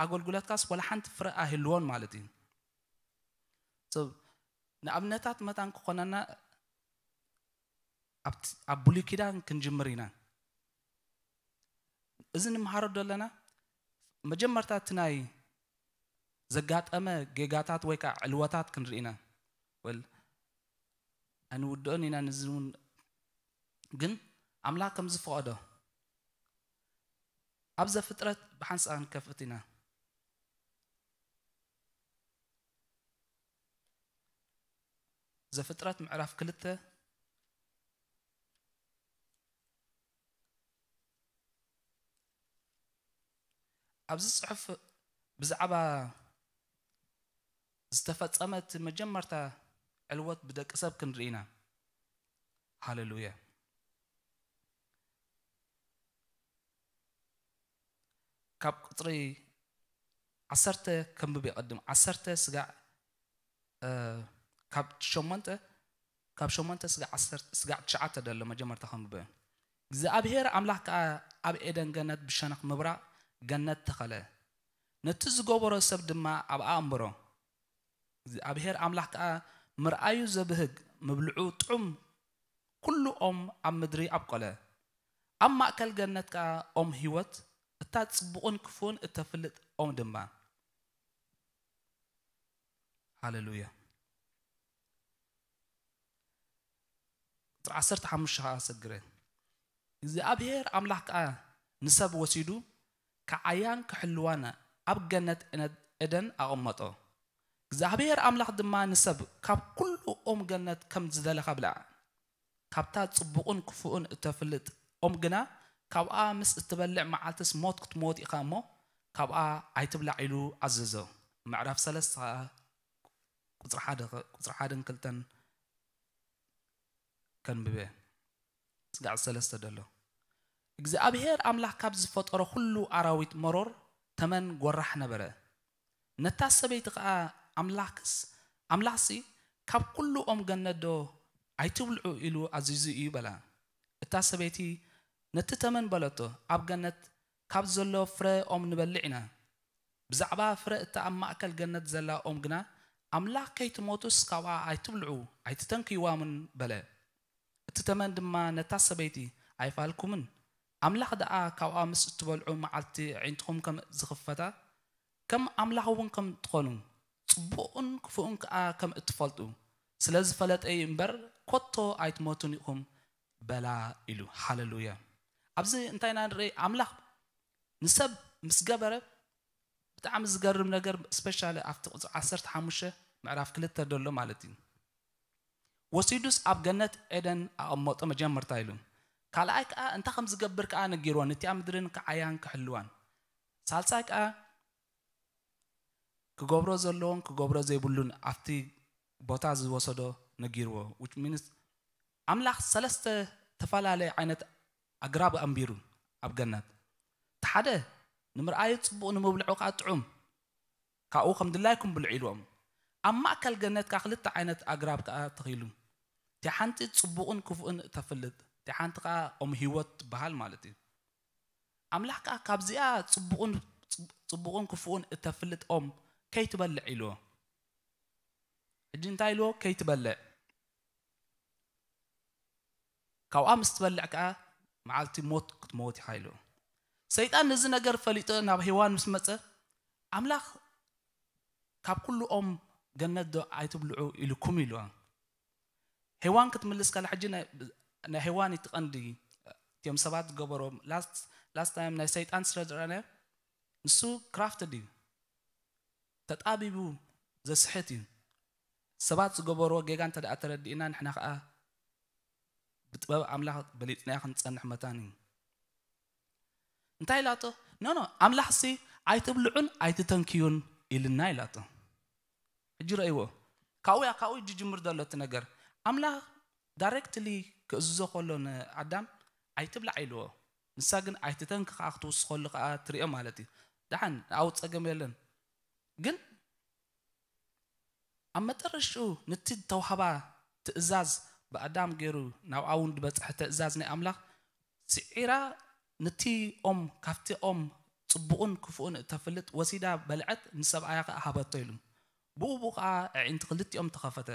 ኣገልግሎትካስ ዋላ ሓንቲ ፍረ ኣይህልዎን ማለት እዩ። So፣ ንኣብነታት መታን ክኾነና ኣብቲ፣ ኣብ ብሉይ ኪዳን ክንጅምር ኢና። እዚ ንምሃሮ ዘለና መጀመርታ እቲ ናይ ዘጋጠመ ጌጋታት ወይ ከኣ ዕልወታት ክንርኢ ኢና። ወል፣ ኣይንውድኦን ኢና፣ ነዚ እውን ግን ኣምላኽ ከም ዝፈቐዶ ኣብ ዘፍጥረት ብሓንሳእ ክንከፍት ኢና። ዘፍጥረት ምዕራፍ ክልተ። ኣብዚ ጽሑፍ ብዛዕባ ዝተፈጸመ እቲ መጀመርታ ዕልወት ብደቂ ሰብ ክንርኢ ኢና። ሃሌሉያ። ካብ ቁጽሪ ዓሰርተ ከንብብ ይቐድም። ዓሰርተ ስጋዕ፣ እ፣ ካብ ሸሞንተ፣ ካብ ሸሞንተ ስጋዕ ዓሰርተ፣ ስጋዕ ትሽዓተ ደሎ መጀመርታ ከንብበ። እግዚኣብሔር ኣምላኽ ከኣ ኣብ ኤደን ገነት ብሸነኽ ምብራቕ ገነት ተኸለ። ነቲ ዝገበሮ ሰብ ድማ ኣብኣ ኣንበሮ። እግዚኣብሔር ኣምላኽ ከኣ ምርኣዩ ዘብህግ፣ ምብልዑ ጥዑም፣ ኩሉ ኦም ኣብ ምድሪ ኣብቆለ። ኣብ ማእከል ገነት ከኣ ኦም ህይወት፣ እታ ጽቡቕን ክፉእን እተፍልጥ ኦም ድማ። ሃሌሉያ። ቁጽሪ ዓሰርተ ሓሙሽተ ከኣ ሰግረ። እግዚኣብሔር ኣምላኽ ከኣ ንሰብ ወሲዱ፣ ከዓያን ክሕልዋን ኣብ ገነት ኤነ-፣ ኤደን ኣቐመጦ። እግዚኣብሔር ኣምላኽ ድማ ንሰብ፣ ካብ ኩሉ ኦም ገነት ከም ዝደለኻ ብላዕ። ካብታ ጽቡቕን ክፉእን እተፍልጥ ኦም ግና፣ ካብኣ ምስ እትበልዕ መዓልትስ ሞት ክትሞት ኢኻ እሞ፣ ካብኣ ኣይትብላዕ ኢሉ ኣዘዞ። ምዕራፍ ሰለስተ ቁጽሪ ሓደ፣ ቁጽሪ ሓደን ክልተን ከንብበ። ስጋዕ ሰለስተ ደሎ። እግዚኣብሔር ኣምላኽ ካብ ዝፈጠሮ ኩሉ ኣራዊት መሮር ተመን ጎራሕ ነበረ። ነታ ሰበይቲ ከኣ ኣምላኽስ፣ ኣምላኽሲ ካብ ኩሉ ኦም ገነት ዶ ኣይትብልዑ ኢሉ ኣዚዙ እዩ በላ። እታ ሰበይቲ ነቲ ተመን በለቶ፣ ኣብ ገነት ካብ ዘሎ ፍረ ኦም ንበልዕ ኢና። ብዛዕባ ፍረ እታ ኣብ ማእከል ገነት ዘላ ኦም ግና፣ ኣምላኽ ከይትሞቱስ ካብኣ ኣይትብልዑ፣ ኣይትተንክይዋምን በለ። እቲ ተመን ድማ ነታ ሰበይቲ፣ ኣይፋልኩምን፣ ኣምላኽ ደኣ ካብኣ ምስ እትበልዑ መዓልቲ ኣዒንትኹም ከም ዝኽፈታ፣ ከም ኣምላኽ እውን ከም ትኾኑ፣ ጽቡቕን ክፉእን ከኣ ከም እትፈልጡ ስለ ዝፈለጠ እዩ እምበር፣ ኮቶ ኣይትሞቱን ኢኹም በላ ኢሉ። ሃሌሉያ። ኣብዚ እንታይ ኢና ንርኢ? ኣምላኽ ንሰብ ምስ ገበረ ብጣዕሚ ዝገርም ነገር፣ ስፔሻሊ ኣብቲ ቁጽሪ ዓሰርተ ሓሙሽተ ምዕራፍ ክልተ ዘሎ ማለት እዩ። ወሲዱስ ኣብ ገነት ኤደን ኣቐመጦ መጀመርታ ኢሉ። ካልኣይ ከኣ እንታይ ከም ዝገብር ከኣ ነጊርዎ፣ ነቲኣ ምድርን ከዓያን ክሕልዋን። ሳልሳይ ከኣ ክገብሮ ዘለዎን ክገብሮ ዘይብሉን ኣብቲ ቦታ ዝወሰዶ ነጊርዎ። Which means ኣምላኽ ሰለስተ ተፈላለየ ዓይነት ኣግራብ ኣንቢሩ ኣብ ገነት። እቲ ሓደ ንምርኣዩ ጽቡቕ፣ ንምብልዑ ከኣ ጥዑም፣ ካብኡ ከም ድላይኩም ብልዑ ኢልዎም። ኣብ ማእከል ገነት ከኣ ክልተ ዓይነት ኣግራብ ከኣ ተኺሉ። እቲ ሓንቲ ጽቡቕን ክፉእን እተፍልጥ፣ እቲ ሓንቲ ከኣ ኦም ህይወት ትበሃል ማለት እዩ። ኣምላኽ ከኣ ካብዚኣ ጽቡቕን፣ ጽቡቕን ክፉእን እተፍልጥ ኦም ከይትበልዕ ኢልዎ። ሕጂ እንታይ ኢልዎ? ከይትበልዕ። ካብኣ ምስ ትበልዕ ከኣ መዓልቲ ሞት ክትመውት ኢኻ ኢልዎ። ሰይጣን ነዚ ነገር ፈሊጡ ናብ ሄዋን ምስ መጸ፣ ኣምላኽ ካብ ኩሉ ኦም ገነት ዶ ኣይትብልዑ ኢሉኩም ኢልዋ። ሄዋን ክትምልስ ከላ፣ ሕጂ ናይ፣ ናይ ሄዋን እቲ ቀንዲ፣ እቲኦም ሰባት ዝገበሮ፣ ላስት፣ ላስት ታይም ናይ ሰይጣን ስለ ዝረኣናዮ፣ ንሱ ክራፍትድ እዩ፣ ተጣቢቡ ዘስሕት እዩ። ሰባት ዝገበርዎ ጌጋ እንተ ደኣ ተረዲእና፣ ንሕና ከኣ ብጥበብ ኣምላኽ በሊጽናዮ ክንጸንሕ መታን እዩ። እንታይ ኢላቶ? ኖ፣ ኖ፣ ኣምላኽሲ ኣይትብልዑን ኣይትተንክዩን ኢልና ኢላቶ። ሕጂ ረእይዎ። ካብኡ እያ፣ ካብኡ እዩ ዝጅምር ዘሎ እቲ ነገር። ኣምላኽ ዳይሬክትሊ ክእዝዞ ከሎ ንኣዳም ኣይትብላዕ ኢልዎ። ንሳ ግን ኣይትተንክ ከኣ ክትውስኸሉ ከኣ ትሪኦ ማለት እዩ። ደሓን፣ ኣብኡ ጸገም የለን። ግን ኣብ መጠረሽኡ ነቲ ዝተዋህባ ትእዛዝ፣ ብኣዳም ገይሩ ናብኣ እውን ዝበጽሐ ትእዛዝ ናይ ኣምላኽ ስዒራ፣ ነቲ ኦም፣ ካብቲ ኦም ጽቡቕን ክፉእን እተፍልጥ ወሲዳ በልዐት፣ ንሰብኣያ ከኣ ሃበቶ ኢሉ። ብኡ ብኡ ከኣ ኣዒንቲ ክልቲኦም ተኸፈተ።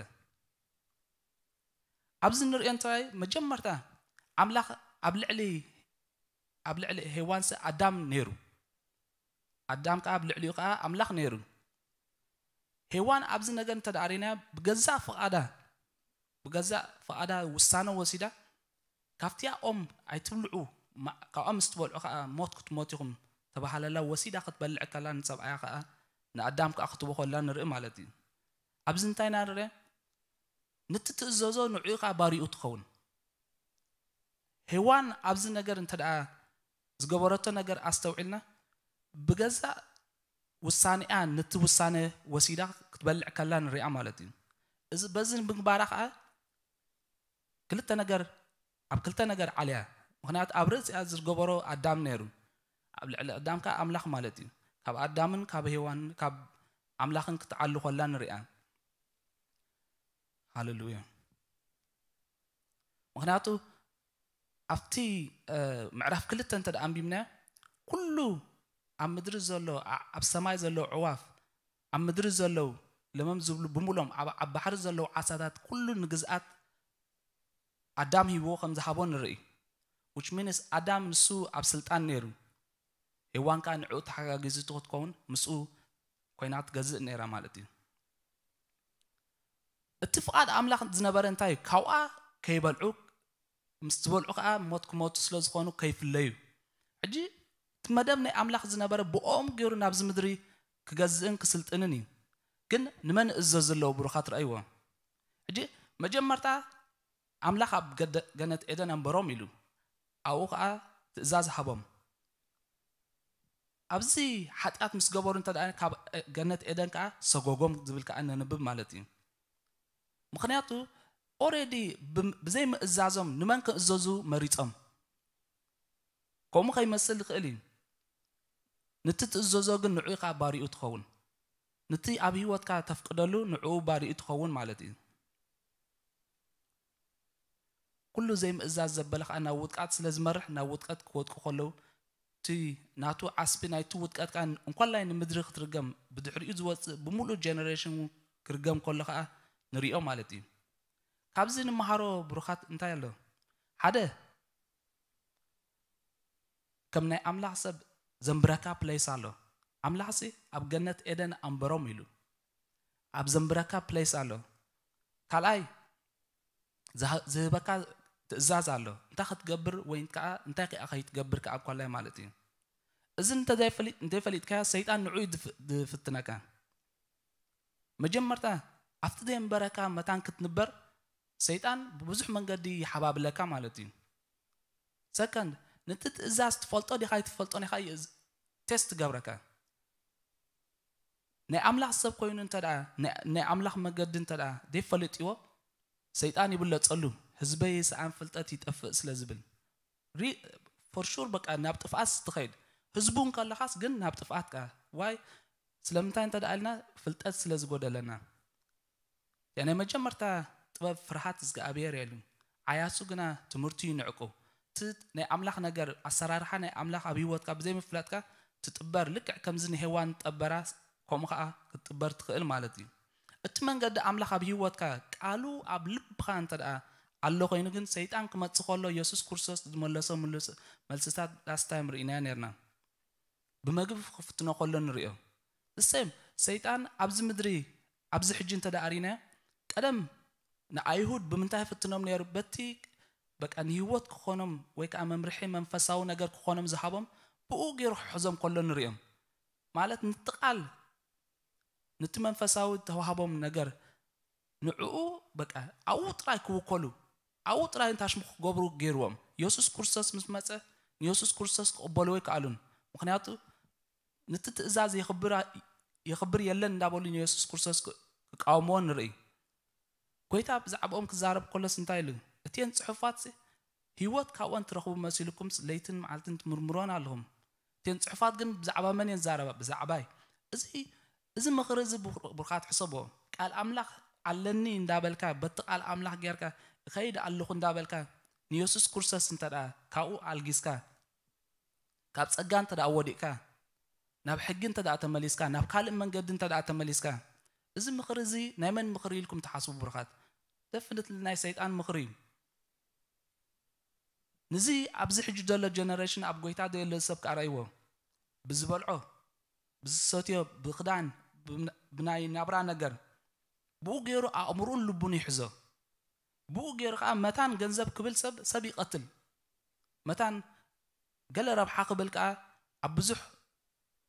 ኣብዚ ንርእዮ እንታይ፣ መጀመርታ ኣምላኽ ኣብ ልዕሊ፣ ኣብ ልዕሊ ሄዋንሲ ኣዳም ነይሩ። ኣዳም ከኣ ኣብ ልዕሊኡ ከኣ ኣምላኽ ነይሩ። ሄዋን ኣብዚ ነገር እንተ ደኣ ርኢናያ፣ ብገዛእ ፍቓዳ፣ ብገዛእ ፍቓዳ ውሳነ ወሲዳ፣ ካብቲኣ ኦም ኣይትብልዑ፣ ማ-፣ ካብኣ ምስ ትበልዑ ከኣ ሞት ክትሞት ኢኹም ተባሃለላ፣ ወሲዳ ክትበልዕ ከላ፣ ንሰብኣያ ከኣ፣ ንኣዳም ከኣ ክትቦ ከላ ንርኢ ማለት እዩ። ኣብዚ እንታይ ኢና ንርኢ? ነቲ ትእዘዞ ንዕኡ ከኣ ባሪኡ ትኸውን። ሄዋን ኣብዚ ነገር እንተ ደኣ ዝገበረቶ ነገር ኣስተውዒልና፣ ብገዛእ ውሳኔኣ ነቲ ውሳነ ወሲዳ ክትበልዕ ከላ ንሪኣ ማለት እዩ። እዚ፣ በዚ ምግባራ ከኣ ክልተ ነገር፣ ኣብ ክልተ ነገር ዓልያ። ምኽንያቱ ኣብ ርእሲኣ ዝገበሮ ኣዳም ነይሩ። ኣብ ልዕሊ ኣዳም ከኣ ኣምላኽ ማለት እዩ። ካብ ኣዳምን ካብ ሄዋንን ካብ ኣምላኽን ክትዓሉ ከላ ንሪኣ። ሃሌሉያ። ምኽንያቱ ኣብቲ፣ እ፣ ምዕራፍ ክልተ እንተ ደኣ ኣንቢብናዮ፣ ኩሉ ኣብ ምድሪ ዘሎ፣ ኣ-፣ ኣብ ሰማይ ዘለዉ ኣዕዋፍ፣ ኣብ ምድሪ ዘለዉ ለመም ዝብሉ ብምሎም፣ ኣብ፣ ኣብ ባሕሪ ዘለዉ ዓሳታት ኩሉ ንግዝኣት ኣዳም ሂብዎ ከም ዝሃቦ ንርኢ። Which means ኣዳም ንሱ ኣብ ስልጣን ነይሩ። ሄዋን ከኣ ንዕኡ ተሓጋጊዝቱ ክትከውን ምስኡ ኮይና ትገዝእ ነይራ ማለት እዩ። እቲ ፍቓድ ኣምላኽ ዝነበረ እንታይ እዩ? ካብኣ ከይበልዑ፣ ምስ ዝበልዑ ከኣ ሞት ክሞቱ ስለ ዝኾኑ ከይፍለዩ። ሕጂ እቲ መደብ ናይ ኣምላኽ ዝነበረ ብኦም ገይሩ ናብዚ ምድሪ ክገዝእን ክስልጥንን እዩ። ግን ንመን እዘዙ ኣለዉ ብሩኻት? ረኣይዎ። ሕጂ መጀመርታ ኣምላኽ ኣብ ገደ-፣ ገነት ኤደን ኣንበሮም ኢሉ፣ ኣብኡ ኸኣ ትእዛዝ ሃቦም። ኣብዚ ሓጢኣት ምስ ገበሩ እንተ ደኣ ካብ ገነት ኤደን ከኣ ሰጎጎም ዝብል ከኣ ነንብብ ማለት እዩ። ምኽንያቱ ኦሬዲ ብ-፣ ብዘይምእዛዞም ንመን ክእዘዙ መሪጾም። ከምኡ ከይመስል ይኽእል እዩ። ነቲ ትእዘዞ ግን ንዕኡ ከኣ ባሪኡ ትኸውን። ነቲ ኣብ ህይወትካ ተፍቅደሉ ንዕኡ ባሪኡ ትኸውን ማለት እዩ። ኩሉ ዘይምእዛዝ ዘበለ ከኣ ናብ ውድቃት ስለ ዝመርሕ፣ ናብ ውድቀት ክወድቁ ከለዉ፣ እቲ ናቱ ዓስቢ ናይቲ ውድቀት ከኣ እንኮላይ ንምድሪ ክትርገም፣ ብድሕሪኡ ዝወጽእ ብምሉእ ጀነሬሽን ክርገም ከሎ ከኣ ንሪኦ ማለት እዩ። ካብዚ ንመሃሮ ብሩኻት እንታይ ኣሎ? ሓደ፣ ከም ናይ ኣምላኽ ሰብ ዘንብረካ ፕለይስ ኣሎ። ኣምላኽሲ ኣብ ገነት ኤደን ኣንበሮም ኢሉ። ኣብ ዘንብረካ ፕሌስ ኣሎ። ካልኣይ ዝሃ- ዝህበካ ትእዛዝ ኣሎ። እንታይ ክትገብር ወይ ከዓ እንታይ ከዓ ከይትገብር ከዓ ኣብ ኳላይ ማለት እዩ። እዚ እንተዘይፈሊ- እንተይፈሊጥካዮ ሰይጣን ንዑ እዩ ዝፍ- ዝፍትነካ። መጀመርታ ኣብቲ ዘንበረካ መታን ክትንበር ሰይጣን ብብዙሕ መንገዲ ይሓባብለካ ማለት እዩ። ሰከንድ፣ ነቲ ትእዛዝ ትፈልጦ ዲኻ ኣይትፈልጦን ኢኻ እዩ ቴስት ገብረካ። ናይ ኣምላኽ ሰብ ኮይኑ እንተ ደኣ፣ ናይ- ናይ ኣምላኽ መገዲ እንተ ደኣ ዘይፈለጥዎ፣ ሰይጣን ይብለጸሉ፣ ህዝበይ ይስኣን ፍልጠት ይጠፍእ ስለ ዝብል። ፎር ሹር በቃ ናብ ጥፍኣት ትኸይድ። ህዝቡ እንከለኻስ ግን ናብ ጥፍኣት ከኣ። ዋይ? ስለምንታይ እንተ ደኣ ኢልና፣ ፍልጠት ስለ ዝጎደለና። ያ ናይ መጀመርታ ጥበብ ፍርሃት እግዚኣብሔር የሉ። ዓያሱ ግና ትምህርቱ ይንዕቁ። እቲ ናይ ኣምላኽ ነገር፣ ኣሰራርሓ ናይ ኣምላኽ ኣብ ህይወትካ ብዘይምፍላጥካ ትጥበር። ልክዕ ከምዚ ንሄዋን ጠበራ፣ ከምኡ ኸዓ ክትጥበር ትኽእል ማለት እዩ። እቲ መንገዲ ኣምላኽ ኣብ ህይወትካ፣ ቃሉ ኣብ ልብኻ እንተ ደኣ ኣሎ ኮይኑ ግን፣ ሰይጣን ክመጽእ ከሎ የሱስ ክርስቶስ ዝመለሶ ምሉስ- መልስታት ላስት ታይም ርኢናዮ ነርና። ብመግቢ ክፍትኖ ከሎ ንርእዮ። ዘሴም ሰይጣን ኣብዚ ምድሪ ኣብዚ ሕጂ እንተ ደኣ ርኢናዮ፣ ቀደም ንኣይሁድ ብምንታይ ፍትኖም ነይሩ? በቲ በቃ ንህይወት ክኾኖም ወይ ከዓ መምርሒ መንፈሳዊ ነገር ክኾኖም ዝሃቦም ብኡ ገይሩ ክሕዞም ከሎ ንርእዮም። ማለት ነቲ ቃል፣ ነቲ መንፈሳዊ ተዋህቦም ነገር ንዕኡ በቃ ኣብኡ ጥራይ ክውከሉ፣ ኣብኡ ጥራይ እንታሽሙ ክገብሩ ገይርዎም። የሱስ ክርስቶስ ምስ መጸ ንየሱስ ክርስቶስ ክቕበልዎ ኣይከኣሉን። ምኽንያቱ ነቲ ትእዛዝ የኽብር የለን እንዳበሉ ንየሱስ ክርስቶስ ክቃወምዎ ንርኢ። ጎይታ ብዛዕባኦም ክዛረብ ከሎስ እንታይ ኢሉ? እተን ጽሑፋት ህይወት ካብኦን ትረኽቡ መሲልኩም ለይትን መዓልትን ትምርምሮን ኣለኹም። እተን ጽሑፋት ግን ብዛዕባ መን እየን ዝዛረባ? ብዛዕባይ። እዚ እዚ ምኽሪ እዚ ብርኻት ሕሰቦ። ቃል ኣምላኽ ኣለኒ እንዳበልካ፣ በቲ ቃል ኣምላኽ ጌርካ እኸይድ ኣለኹ እንዳበልካ ንየሱስ ክርስቶስ እንተ ደኣ ካብኡ ኣልጊስካ፣ ካብ ጸጋ እንተ ደኣ ወዲቕካ፣ ናብ ሕጊ እንተ ደኣ ተመሊስካ፣ ናብ ካልእ መንገዲ እንተ ደኣ ተመሊስካ፣ እዚ ምኽሪ እዚ ናይ መን ምኽሪ ኢልኩም ትሓስቡ ብርኻት? ደፍንትሊ ናይ ሰይጣን ምኽሪ እዩ። ንዚ ኣብዚ ሕጂ ዘሎ ጀነሬሽን ኣብ ጎይታ ዘየለ ሰብ ከኣ ርኣይዎ። ብዝበልዖ፣ ብዝሰትዮ፣ ብኽዳን፣ ብና- ብናይ ናብራ ነገር፣ ብኡ ገይሩ ኣእምሩን ልቡን ይሕዞ። ብኡ ገይሩ ከኣ መታን ገንዘብ ክብል ሰብ ሰብ ይቐትል። መታን ገለ ረብሓ ክብል ከኣ ኣብ ብዙሕ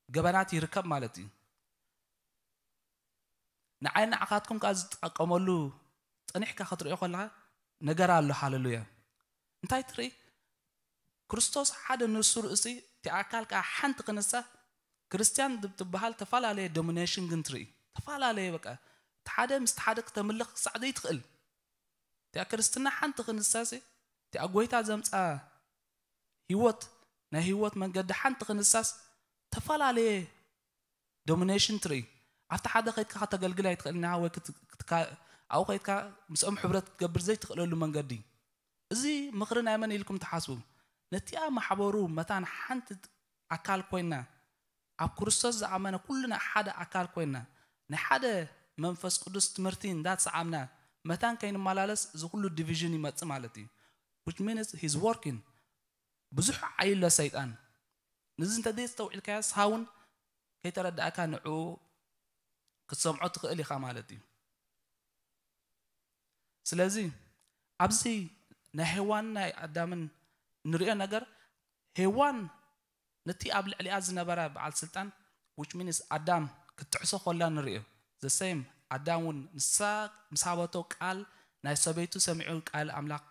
ገበናት ይርከብ ማለት እዩ። ንዓይ ንዓኻትኩም ከኣ ዝጠቀመሉ ጸኒሕካ ክትርእዮ ከለኻ ነገር ኣሎ። ሃለሉያ። እንታይ ትርኢ? ክርስቶስ ሓደ ንሱ ርእሲ፣ እቲ ኣካል ከኣ ሓንቲ ክንሳ። ክርስትያን ትበሃል ተፈላለየ ዶሚኔሽን ግን ትርኢ። ተፈላለየ በቃ እቲ ሓደ ምስ ሓደ ክተምልኽ ክሳዕ ዘይትኽእል። እቲኣ ክርስትና ሓንቲ ክንሳስ፣ እቲኣ ጎይታ ዘምጻ ህይወት፣ ናይ ህይወት መንገዲ ሓንቲ ክንሳስ፣ ተፈላለየ ዶሚኔሽን ትርኢ። ኣብቲ ሓደ ከይድካ ከተገልግል ኣይትኽእልን ኢኻ ወይ ክት- ክትካ- ኣብኡ ከይድካ ምስኦም ሕብረት ክትገብር ዘይትኽእለሉ መንገዲ። እዚ ምኽሪ ናይ መን ኢልኩም ትሓስቡ? ነቲኣ ማሕበሩ መታን ሓንቲ ኣካል ኮይና፣ ኣብ ክርስቶስ ዝኣመነ ኩልና ሓደ ኣካል ኮይና፣ ናይ ሓደ መንፈስ ቅዱስ ትምህርቲ እንዳተሰዓምና መታን ከይንመላለስ እዚ ኩሉ ዲቪዥን ይመጽእ ማለት እዩ። Which means he's working። ብዙሕ ዓይሎ ሰይጣን። ንዚ እንተ ዘይስተውዒልካዮ ስሃውን ከይተረዳእካ ንዕኡ ክትሰምዖ ትኽእል ኢኻ ማለት እዩ። ስለዚ ኣብዚ ናይ ሄዋን ናይ ኣዳምን ንሪኦ ነገር፣ ሄዋን ነቲ ኣብ ልዕሊኣ ዝነበረ በዓል ስልጣን which means ኣዳም ክትጥሕሶ ከላ ንሪኦ። The same ኣዳም እውን ንሳ ምስ ሃበቶ ቃል ናይ ሰበይቱ ሰሚዑ ቃል ኣምላኽ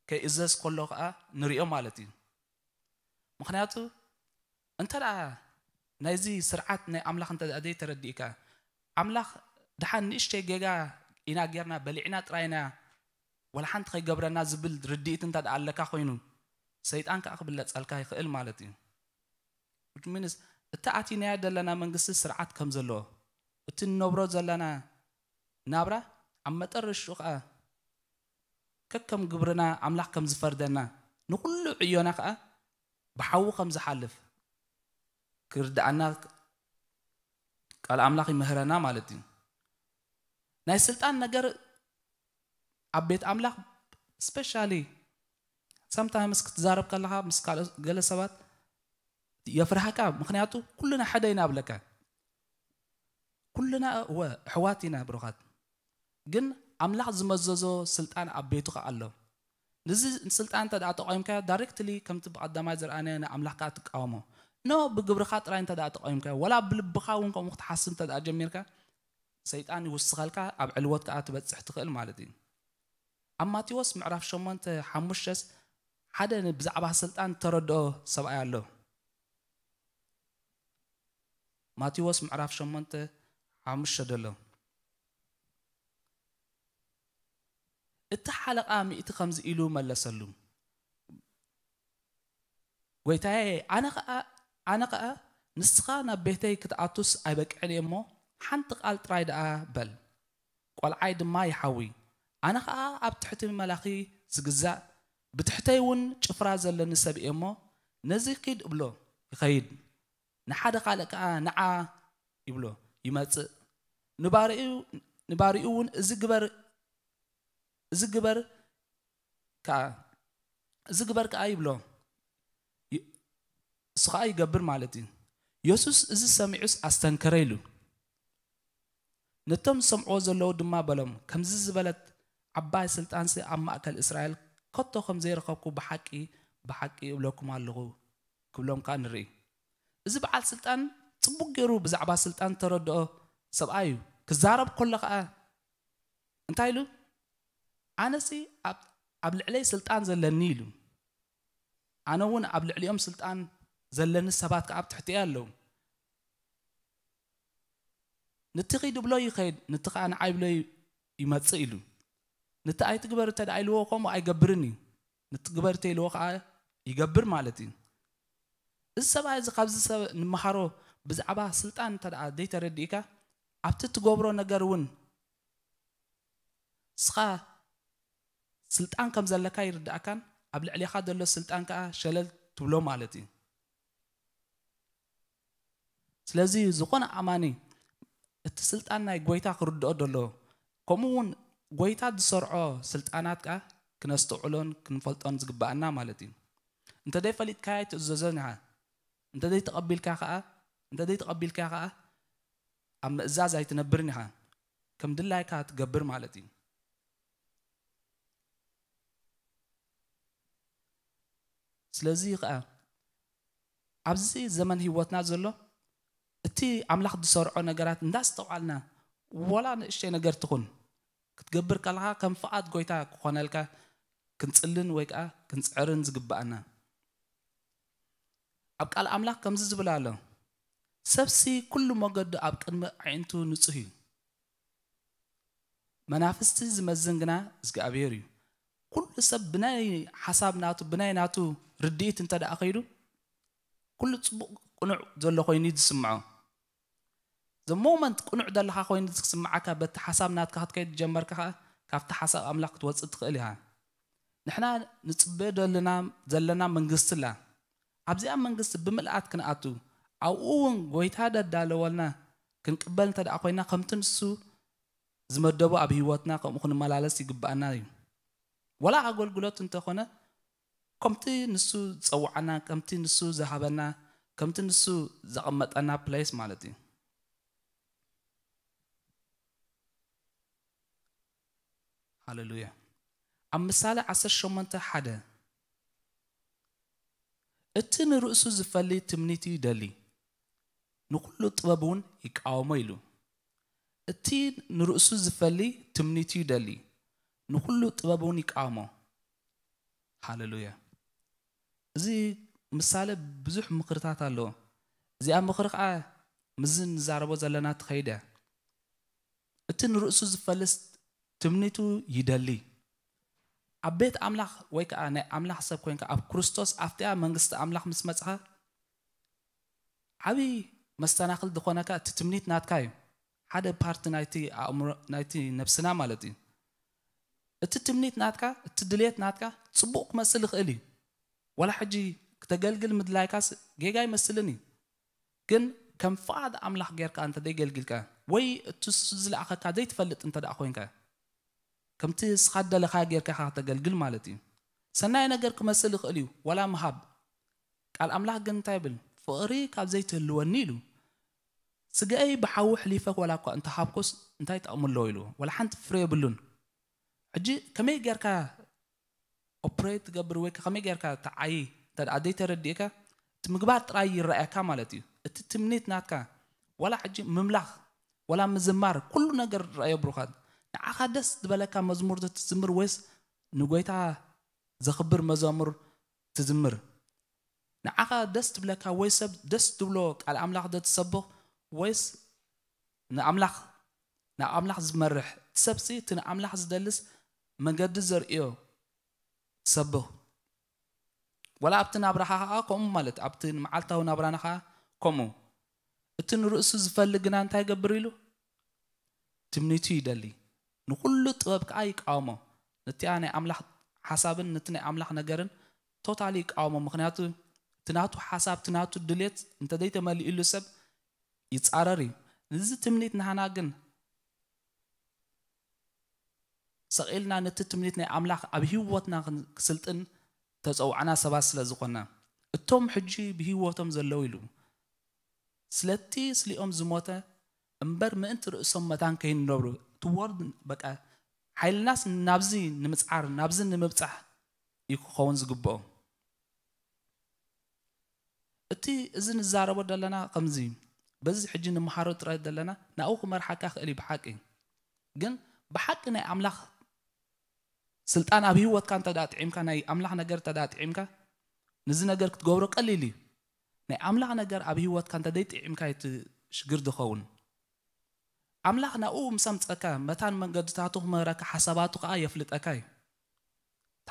ከይእዘዝ ከሎ ከዓ ንሪኦ ማለት እዩ። ምኽንያቱ እንተ ደኣ ናይዚ ስርዓት ናይ ኣምላኽ እንተ ደኣ ዘይተረዲእካ፣ ኣምላኽ ደሓን ንእሽተይ ጌጋ ኢና ጌርና፣ በሊዕና ጥራይ ኢና፣ ዋላ ሓንቲ ከይገብረና ዝብል ርድኢት እንተ ደኣ ኣለካ ኮይኑ፣ ሰይጣን ከዓ ክብለጸልካ ይኽእል ማለት እዩ። Which means እቲ ኣቲናዮ ዘለና መንግስቲ ስርዓት ከም ዘለዎ፣ እቲ ንነብሮ ዘለና ናብራ ኣብ መጠረሽኡ ከዓ ከከም ግብርና ኣምላኽ ከም ዝፈርደና፣ ንኹሉ ዕዮና ከዓ ብሓዊ ከም ዝሓልፍ ክርድኣና ቃል ኣምላኽ ይምህረና ማለት እዩ። ናይ ስልጣን ነገር ኣብ ቤት ኣምላኽ ስፔሻሊ ሰምታይምስ ክትዛረብ ከለኻ ምስ ካልኦት ገለ ሰባት የፍርሃካ። ምኽንያቱ ኩልና ሓደ ኢና ብለካ። ኩልና እወ ኣሕዋት ኢና ብሩኻት። ግን ኣምላኽ ዝመዘዞ ስልጣን ኣብ ቤቱ ከኣ ኣሎ። ነዚ ስልጣን እንተ ደኣ ተቐይምካዮ ዳይሬክትሊ ከምቲ ብቐዳማይ ዝረኣናዮ ንኣምላኽ ከኣ ትቃወሞ። ኖ ብግብርኻ ጥራይ እንተ ደኣ ተቐይምካዮ ወላ ብልብኻ እውን ከምኡ ክትሓስብ እንተ ደኣ ጀሚርካ ሰይጣን ይውስኸልካ ኣብ ዕልወት ከኣ ትበጽሕ ትኽእል ማለት እዩ። ኣብ ማቴዎስ ምዕራፍ ሸሞንተ ሓሙሽተስ ሓደ ብዛዕባ ስልጣን ተረድኦ ሰብኣይ ኣሎ። ማቴዎስ ምዕራፍ ሸሞንተ ሓሙሽተ ደሎ እቲ ሓለቓ ሚእቲ ከምዚ ኢሉ መለሰሉ፣ ጎይታየ፣ ኣነ ኸኣ ኣነ ኸኣ ንስኻ ናብ ቤተይ ክትኣቱስ ኣይበቅዕን እየ እሞ ሓንቲ ቃል ጥራይ ደኣ በል፣ ቆልዓይ ድማ ይሓዊ። ኣነ ኸኣ ኣብ ትሕቲ መላኺ ዝግዛእ ብትሕተይ እውን ጭፍራ ዘለኒ ሰብ እየ እሞ ነዚ ኪድ እብሎ ይኸይድ፣ ንሓደ ካልእ ከኣ ንዓ ይብሎ ይመጽእ። ንባሪኡ ንባሪኡ እውን እዚ ግበር እዚ ግበር ከኣ እዚ ግበር ከኣ ይብሎ እሱ ከኣ ይገብር ማለት እዩ። የሱስ እዚ ሰሚዑስ ኣስተንከረ ኢሉ ነቶም ዝሰምዕዎ ዘለዉ ድማ በሎም፣ ከምዚ ዝበለት ዓባይ ስልጣንሲ ኣብ ማእከል እስራኤል ከቶ ከም ዘይረኸብኩ ብሓቂ ብሓቂ እብለኩም ኣለኹ ክብሎም ከኣ ንርኢ። እዚ በዓል ስልጣን ጽቡቕ ገይሩ ብዛዕባ ስልጣን ተረድኦ ሰብኣይ እዩ። ክዛረብ ከሎ ከኣ እንታይ ኢሉ? ኣነሲ ኣብ ልዕለይ ስልጣን ዘለኒ ኢሉ። ኣነ እውን ኣብ ልዕሊኦም ስልጣን ዘለኒ ሰባት ከኣ ኣብ ትሕቲ ኣለዉ። ንቲ ኺድ ብሎ ይኸይድ፣ ንቲ ኸዓ ንዓይ ብሎ ይመጽእ ኢሉ። ንቲ ኣይትግበር እንተ ደኣ ኢልዎ ከምኡ ኣይገብርን እዩ። ንቲ ግበር እንተ ኢልዎ ኸዓ ይገብር ማለት እዩ። እዚ ሰብኣይ እዚ ካብዚ ሰብ ንመሃሮ ብዛዕባ ስልጣን እንተ ደኣ ዘይተረዲእካ ኣብቲ ትገብሮ ነገር እውን እስኻ ስልጣን ከም ዘለካ ይርዳእካን ኣብ ልዕሌኻ ዘሎ ስልጣን ከኣ ሸለል ትብሎ ማለት እዩ። ስለዚ ዝኾነ ኣማኒ እቲ ስልጣን ናይ ጎይታ ክርድኦ ደሎ ከምኡ እውን ጎይታ ዝሰርዖ ስልጣናት ከኣ ክነስተውዕሎን ክንፈልጦን ዝግባኣና ማለት እዩ። እንተ ዘይፈሊጥካዮ ኣይትእዘዞን ኢኻ። እንተ ዘይተቐቢልካ ከኣ እንተ ዘይተቐቢልካ ከኣ ኣብ ምእዛዝ ኣይትነብርን ኢኻ። ከም ድላይካ ትገብር ማለት እዩ። ስለዚ ከኣ ኣብዚ ዘመን ህይወትና ዘሎ እቲ ኣምላኽ ዝሰርዖ ነገራት እንዳስተውዓልና ወላ ንእሽተይ ነገር ትኹን ክትገብር ከለኻ ከም ፍቓድ ጎይታ ክኾነልካ ክንጽልን ወይ ከኣ ክንጽዕርን ዝግባኣና። ኣብ ቃል ኣምላኽ ከምዚ ዝብል ኣሎ፣ ሰብሲ ኩሉ መገዱ ኣብ ቅድሚ ኣዒንቱ ንጹህ እዩ። መናፍስቲ ዝመዝን ግና እግዚኣብሔር እዩ። ኩሉ ሰብ ብናይ ሓሳብ ናቱ ብናይ ናቱ ርድኢት እንተ ደኣ ኸይዱ ኩሉ ጽቡቕ ቅኑዕ ዘሎ ኮይኑ እዩ ዝስምዖ። ዘ ሞመንት ቅኑዕ ዘለኻ ኮይኑ ዝስምዓካ በቲ ሓሳብ ናትካ ክትከይድ ጀመርካ ከኣ ካብቲ ሓሳብ ኣምላኽ ክትወጽእ ትኽእል ኢኻ። ንሕና ንጽበዮ ዘለና ዘለና መንግስቲ ኣላ። ኣብዚኣ መንግስቲ ብምልኣት ክንኣቱ ኣብኡ እውን ጎይታ ደዳለወልና ክንቅበል እንተ ደኣ ኮይና ከምቲ ንሱ ዝመደቦ ኣብ ህይወትና ከምኡ ክንመላለስ ይግብኣና እዩ። ወላ ኣገልግሎት እንተኾነ ከምቲ ንሱ ዝጸውዓና ከምቲ ንሱ ዝሃበና ከምቲ ንሱ ዘቐመጠና ፕሌስ ማለት እዩ። ሃሌሉያ። ኣብ ምሳሌ ዓሰርተ ሸሞንተ ሓደ እቲ ንርእሱ ዝፈሊ ትምኒቱ ይደሊ፣ ንኹሉ ጥበብ እውን ይቃወሞ ኢሉ። እቲ ንርእሱ ዝፈሊ ትምኒቱ ይደሊ፣ ንኹሉ ጥበብ እውን ይቃወሞ። ሃሌሉያ። እዚ ምሳሌ ብዙሕ ምኽርታት ኣለዎ። እዚኣ ምኽሪ ከዓ ምዚ ንዛረቦ ዘለና ትኸይድ እያ። እቲ ንርእሱ ዝፈልስ ትምኒቱ ይደሊ። ኣብ ቤት ኣምላኽ ወይ ከዓ ናይ ኣምላኽ ሰብ ኮይንካ ኣብ ክርስቶስ ኣብቲኣ መንግስቲ ኣምላኽ ምስ መጽኻ ዓብዪ መሰናኽል ዝኾነካ እቲ ትምኒት ናትካ እዩ። ሓደ ፓርቲ ናይቲ ኣእምሮ ናይቲ ነብስና ማለት እዩ። እቲ ትምኒት ናትካ እቲ ድልየት ናትካ ጽቡቕ ክመስል ይኽእል እዩ። ወላ ሕጂ ክተገልግል ምድላይካስ ጌጋ ይመስልን እዩ። ግን ከም ፍቓድ ኣምላኽ ጌርካ እንተ ደይገልግልካ ወይ እቲ ንሱ ዝለኣኸካ ዘይትፈልጥ እንተ ደኣ ኮይንካ ከምቲ ንስኻ ዝደለኻ ጌርካ ኢኻ ክተገልግል ማለት እዩ። ሰናይ ነገር ክመስል ይኽእል እዩ ዋላ ምሃብ። ቃል ኣምላኽ ግን እንታይ ይብል? ፍቕሪ ካብ ዘይትህልወኒ ኢሉ ስጋይ ብሓዊ ሕሊፈ ዋላ እኳ እንተሃብኩስ እንታይ ጠቕሚ ኣለዎ ኢሉ፣ ዋላ ሓንቲ ፍሬ የብሉን። ሕጂ ከመይ ጌርካ ኦፕሬት ትገብር ወይ ከመይ ጌርካ ትዓዪ እንተ ደኣ ዘይተረዲእካ፣ እቲ ምግባር ጥራይ ይረኣየካ ማለት እዩ። እቲ ትምኒት ናትካ ዋላ ሕጂ ምምላኽ ዋላ ምዝማር ኩሉ ነገር ረኣዮ ብሩኻት። ንዓኻ ደስ ዝበለካ መዝሙር ትዝምር ወይስ ንጎይታ ዘኽብር መዛሙር ትዝምር? ንዓኻ ደስ ትብለካ ወይ ሰብ ደስ ትብሎ ቃል ኣምላኽ ዶ ትሰብኽ ወይስ ንኣምላኽ ናብ ኣምላኽ ዝመርሕ? እቲ ሰብሲ እቲ ንኣምላኽ ዝደልስ መገዲ ዘርእዮ ትሰብኽ። ወላ ኣብቲ ናብራኻ ኸዓ ከምኡ ማለት ኣብቲ ንመዓልታዊ ናብራና ኸዓ ከምኡ። እቲ ንርእሱ ዝፈልግ ግና እንታይ ይገብር ኢሉ? ትምኒቱ ይደሊ። ንኹሉ ጥበብ ከኣ ይቃወሞ። ነቲኣ ናይ ኣምላኽ ሓሳብን ነቲ ናይ ኣምላኽ ነገርን ቶታሊ ይቃወሞ። ምኽንያቱ እቲ ናቱ ሓሳብ እቲ ናቱ ድሌት እንተዘይተመሊእሉ ሰብ ይጻረር እዩ። ነዚ ትምኒት ናህና ግን ሰቒልና ነቲ ትምኒት ናይ ኣምላኽ ኣብ ህይወትና ክን- ክስልጥን ተጸውዓና ሰባት ስለ ዝኾንና እቶም ሕጂ ብህይወቶም ዘለዉ ኢሉ ስለቲ ስሊኦም ዝሞተ እምበር ምእንቲ ርእሶም መታን ከይንነብሩ እቲ ወርድ በቃ ሓይልናስ ናብዚ ንምጽዓር ናብዚ ንምብጻሕ እዩ ክኸውን ዝግብኦ። እቲ እዚ ንዛረቦ ዘለና ከምዚ በዚ ሕጂ ንምሃሮ ጥራይ ዘለና ናብኡ ክመርሓካ ክእል እዩ ብሓቂ ግን ብሓቂ ናይ ኣምላኽ ስልጣን ኣብ ህይወትካ እንተ ደኣ ጥዒምካ ናይ ኣምላኽ ነገር እንተ ደኣ ጥዒምካ ነዚ ነገር ክትገብሮ ቀሊል እዩ ናይ ኣምላኽ ነገር ኣብ ህይወትካ እንተ ደይ ጥዒምካ እቲ ሽግር ዝኸውን ኣምላኽ ናብኡ ምስ ኣምጸካ መታን መንገድታቱ ክምህረካ ሓሳባቱ ከኣ የፍልጠካ እዩ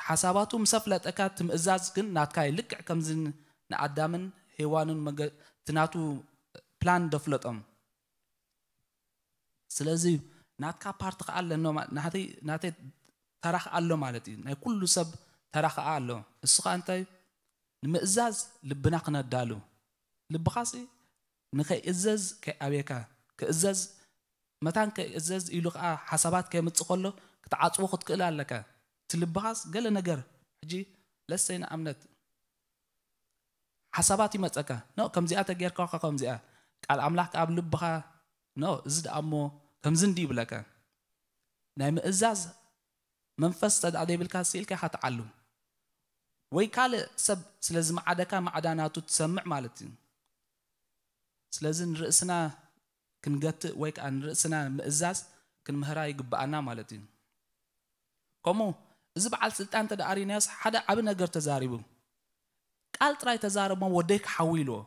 ሓሳባቱ ምስ ኣፍለጠካ እቲ ምእዛዝ ግን ናትካ እዩ ልክዕ ከምዚ ንኣዳምን ሄዋንን መገ- እቲ ናቱ ፕላን ደፍለጦም ስለዚ ናትካ ፓርቲ ከኣ ኣለኖ ማ- ናተይ ናተይ ተራ ከኣ ኣሎ ማለት እዩ ናይ ኩሉ ሰብ ተራ ከኣ ኣሎ እሱ ከኣ እንታይ ንምእዛዝ ልብና ክነዳሉ ልብኻሲ ንኸይእዘዝ ከይኣብየካ ክእዘዝ መታን ከይእዘዝ ኢሉ ከኣ ሓሳባት ከየምጽእ ከሎ ክትዓጽዎ ክትክእል ኣለካ እቲ ልብኻስ ገለ ነገር ሕጂ ለሰይ ንኣምነት ሓሳባት ይመጸካ ኖ ከምዚኣ ተጌርካ ከምዚኣ ቃል ኣምላኽ ከኣ ኣብ ልብኻ ኖ እዚ ደኣ እሞ ከምዚ እንዲ ይብለካ ናይ ምእዛዝ መንፈስ ተደኣ ዘይብልካ ስኢልካ ኢኻ ትዓሉ ወይ ካልእ ሰብ ስለ ዝመዓደካ ማዕዳ ናቱ ትሰምዕ ማለት እዩ ስለዚ ንርእስና ክንገትእ ወይ ከዓ ንርእስና ምእዛዝ ክንምህራ ይግብኣና ማለት እዩ ከምኡ እዚ በዓል ስልጣን ተደኣሪናዮስ ሓደ ዓብ ነገር ተዛሪቡ ቃል ጥራይ ተዛረቦም ወደይ ክሓዊ ኢልዎ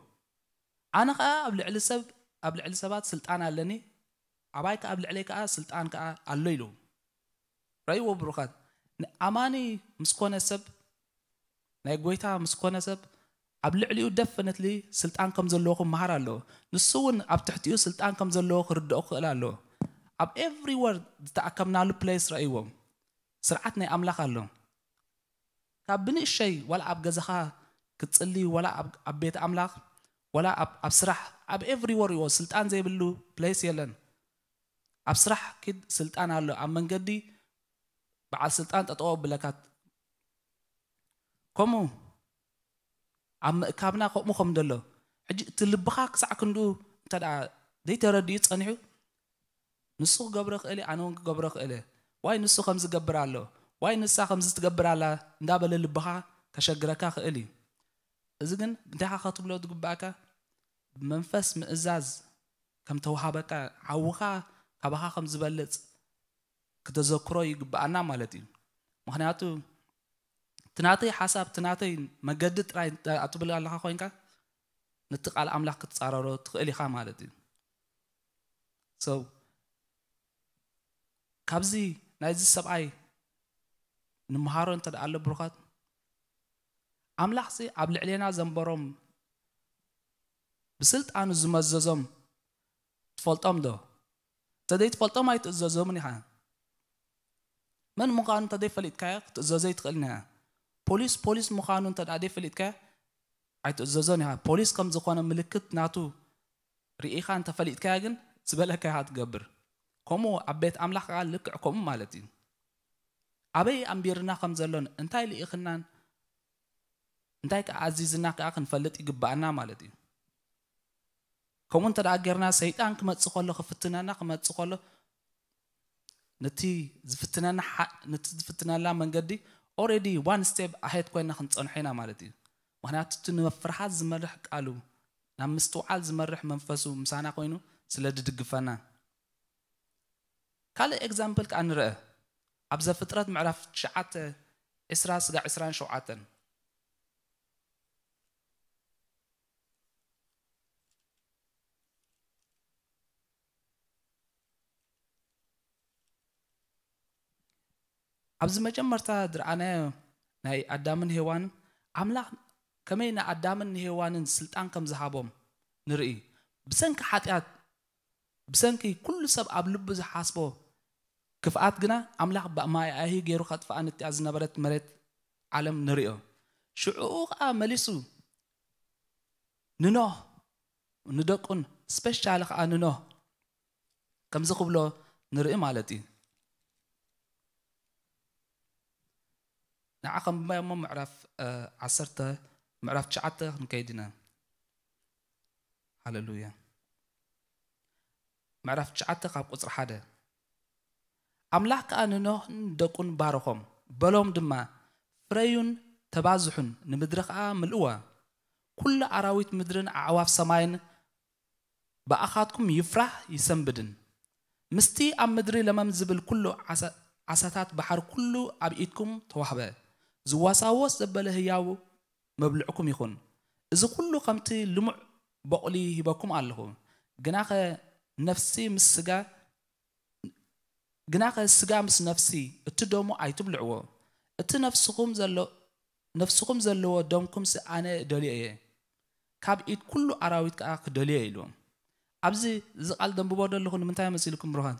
ኣነ ከዓ ኣብ ልዕሊ ሰብ ኣብ ልዕሊ ሰባት ስልጣን ኣለኒ ኣባይ ከዓ ኣብ ልዕለይ ከዓ ስልጣን ከዓ ኣሎ ኢሉ ረይዎ ብሩኻት ንኣማኒ ምስ ኮነ ሰብ ናይ ጎይታ ምስ ኮነ ሰብ ኣብ ልዕሊኡ ደፍነትሊ ስልጣን ከም ዘለዎ ክመሃር ኣለዎ ንሱ እውን ኣብ ትሕቲኡ ስልጣን ከም ዘለዎ ክርድኦ ክኽእል ኣለዎ ኣብ every word ዝተኣከብናሉ place ረእይዎም ስርዓት ናይ ኣምላኽ ኣሎ ካብ ብንእሸይ ዋላ ኣብ ገዛኻ ክትጽሊ ዋላ ኣብ ቤት ኣምላኽ ዋላ ኣብ ስራሕ ኣብ every word ይዎ ስልጣን ዘይብሉ place የለን ኣብ ስራሕ ኪድ ስልጣን ኣሎ ኣብ መንገዲ በዓል ስልጣን ጠጠው ኣብለካ ከምኡ ኣብ ምእካብና ከምኡ ከም ዘሎ ሕጂ እቲ ልብኻ ክሳዕ ክንድኡ እንተ ደኣ ዘይተረድኡ ጸኒሑ ንሱ ክገብሮ ክእል ኣነ እውን ክገብሮ ክእል ዋይ ንሱ ከም ዝገብር ኣሎ ዋይ ንሳ ከም ዝትገብር ኣላ እንዳበለ ልብኻ ከሸግረካ ክእል እዩ እዚ ግን እንታይ ኻ ክትብሎ ዝግባእካ ብመንፈስ ምእዛዝ ከም ተዋሃበካ ሓውኻ ካባኻ ከም ዝበልጽ ክተዘክሮ ይግብኣና ማለት እዩ ምክንያቱ ትናተይ ሓሳብ ትናተይ መገዲ ጥራይ ኣትብል ኣለካ ኮይንካ ነቲ ቃል ኣምላኽ ክትፃረሮ ትኽእል ኢኻ ማለት እዩ so ካብዚ ናይዚ ሰብኣይ ንምሃሮ እንተ ደኣ ኣሎ ብሩኻት ኣምላኽሲ ኣብ ልዕሌና ዘንበሮም ብስልጣኑ ዝመዘዞም ትፈልጦም ዶ እንተዘይትፈልጦም ኣይትእዘዞምን ኢኻ መን ምዃኑ እንተዘይፈሊጥካዮ ክትእዘዞ ይትኽእል ኒኻ ፖሊስ ፖሊስ ምዃኑ እንተ ደኣ ዘይፈሊጥካዮ ኣይትእዘዞን ኢኻ ፖሊስ ከም ዝኾነ ምልክት ናቱ ርኢኻ እንተፈሊጥካዮ ግን ዝበለካ ኢኻ ትገብር ከምኡ ኣብ ቤት ኣምላኽ ከዓ ልክዕ ከምኡ ማለት እዩ ኣበይ ኣንቢርና ከም ዘሎን እንታይ ልኢኽናን እንታይ ከዓ ኣዚዝና ከዓ ክንፈልጥ ይግባኣና ማለት እዩ ከምኡ እንተ ደኣ ጌርና፣ ሰይጣን ክመጽእ ከሎ፣ ክፍትነና ክመጽእ ከሎ፣ ነቲ ዝፍትነና ሓ-፣ ነቲ ዝፍትነና መንገዲ already one step ahead ኮይና ክንጸንሖ ኢና ማለት እዩ። ምኽንያቱ እቲ ንፍርሃት ዝመርሕ ቃሉ፣ ናብ ምስትውዓል ዝመርሕ መንፈሱ ምሳና ኮይኑ ስለ ዝድግፈና። ካልእ ኤግዛምፕል ከኣ ንርአ። ኣብ ዘፍጥረት ምዕራፍ ትሽዓተ ዕስራ ስጋዕ ዕስራን ሸውዓተን። ኣብዚ መጀመርታ ዝረኣናዮ ናይ ኣዳምን ሄዋንን ኣምላኽ ከመይ ንኣዳምን ንሄዋንን ስልጣን ከም ዝሃቦም ንርኢ። ብሰንኪ ሓጢኣት፣ ብሰንኪ ኩሉ ሰብ ኣብ ልቡ ዝሓስቦ ክፍኣት ግና ኣምላኽ ብማይ ኣሂ ገይሩ ከጥፍኣ ነቲኣ ዝነበረት መሬት ዓለም ንርእዮ። ሽዑኡ ኸኣ መሊሱ ንኖህ ንደቁን ስፔሻሊ ኸኣ ንኖህ ከምዚ ክብሎ ንርኢ ማለት እዩ። ንዓ ከም እሞ ምዕራፍ እ፣ ዓሰርተ ምዕራፍ ትሽዓተ ክንከይድ ኢና። ሃሌሉያ። ምዕራፍ ትሽዓተ ካብ ቁጽሪ ሓደ። ኣምላኽ ከኣ ንኖህን ደቁን ባረኾም፣ በሎም ድማ፣ ፍረዩን ተባዝሑን፣ ንምድሪ ከኣ ምልእዋ። ኩሉ ኣራዊት ምድርን ኣዕዋፍ ሰማይን ብኣኻትኩም ይፍራህ ይሰንብድን። ምስቲ ኣብ ምድሪ ለመም ዝብል ኩሉ ዓሳ-፣ ዓሳታት ባሕሪ ኩሉ ኣብ ኢድኩም ተዋህበ። ዝዋሳወስ ዘበለ ህያው መብልዕኩም ይኹን። እዚ ኩሉ ከምቲ ልሙዕ በቑሊ ሂበኩም ኣለኹ። ግናኸ ነፍሲ ምስ ስጋ፣ ግናኸ ስጋ ምስ ነፍሲ እቲ ደሙ ኣይትብልዕዎ። እቲ ነፍስኹም ዘሎ-፣ ነፍስኹም ዘለዎ ደምኩምሲ ኣነ እደልዮ እየ። ካብ ኢድ ኩሉ ኣራዊት ከኣ ክደልዮ ኢሉ። ኣብዚ እዚ ቃል ደንብቦ ዘለኹ ንምንታይ መሲልኩም ብሩኻን?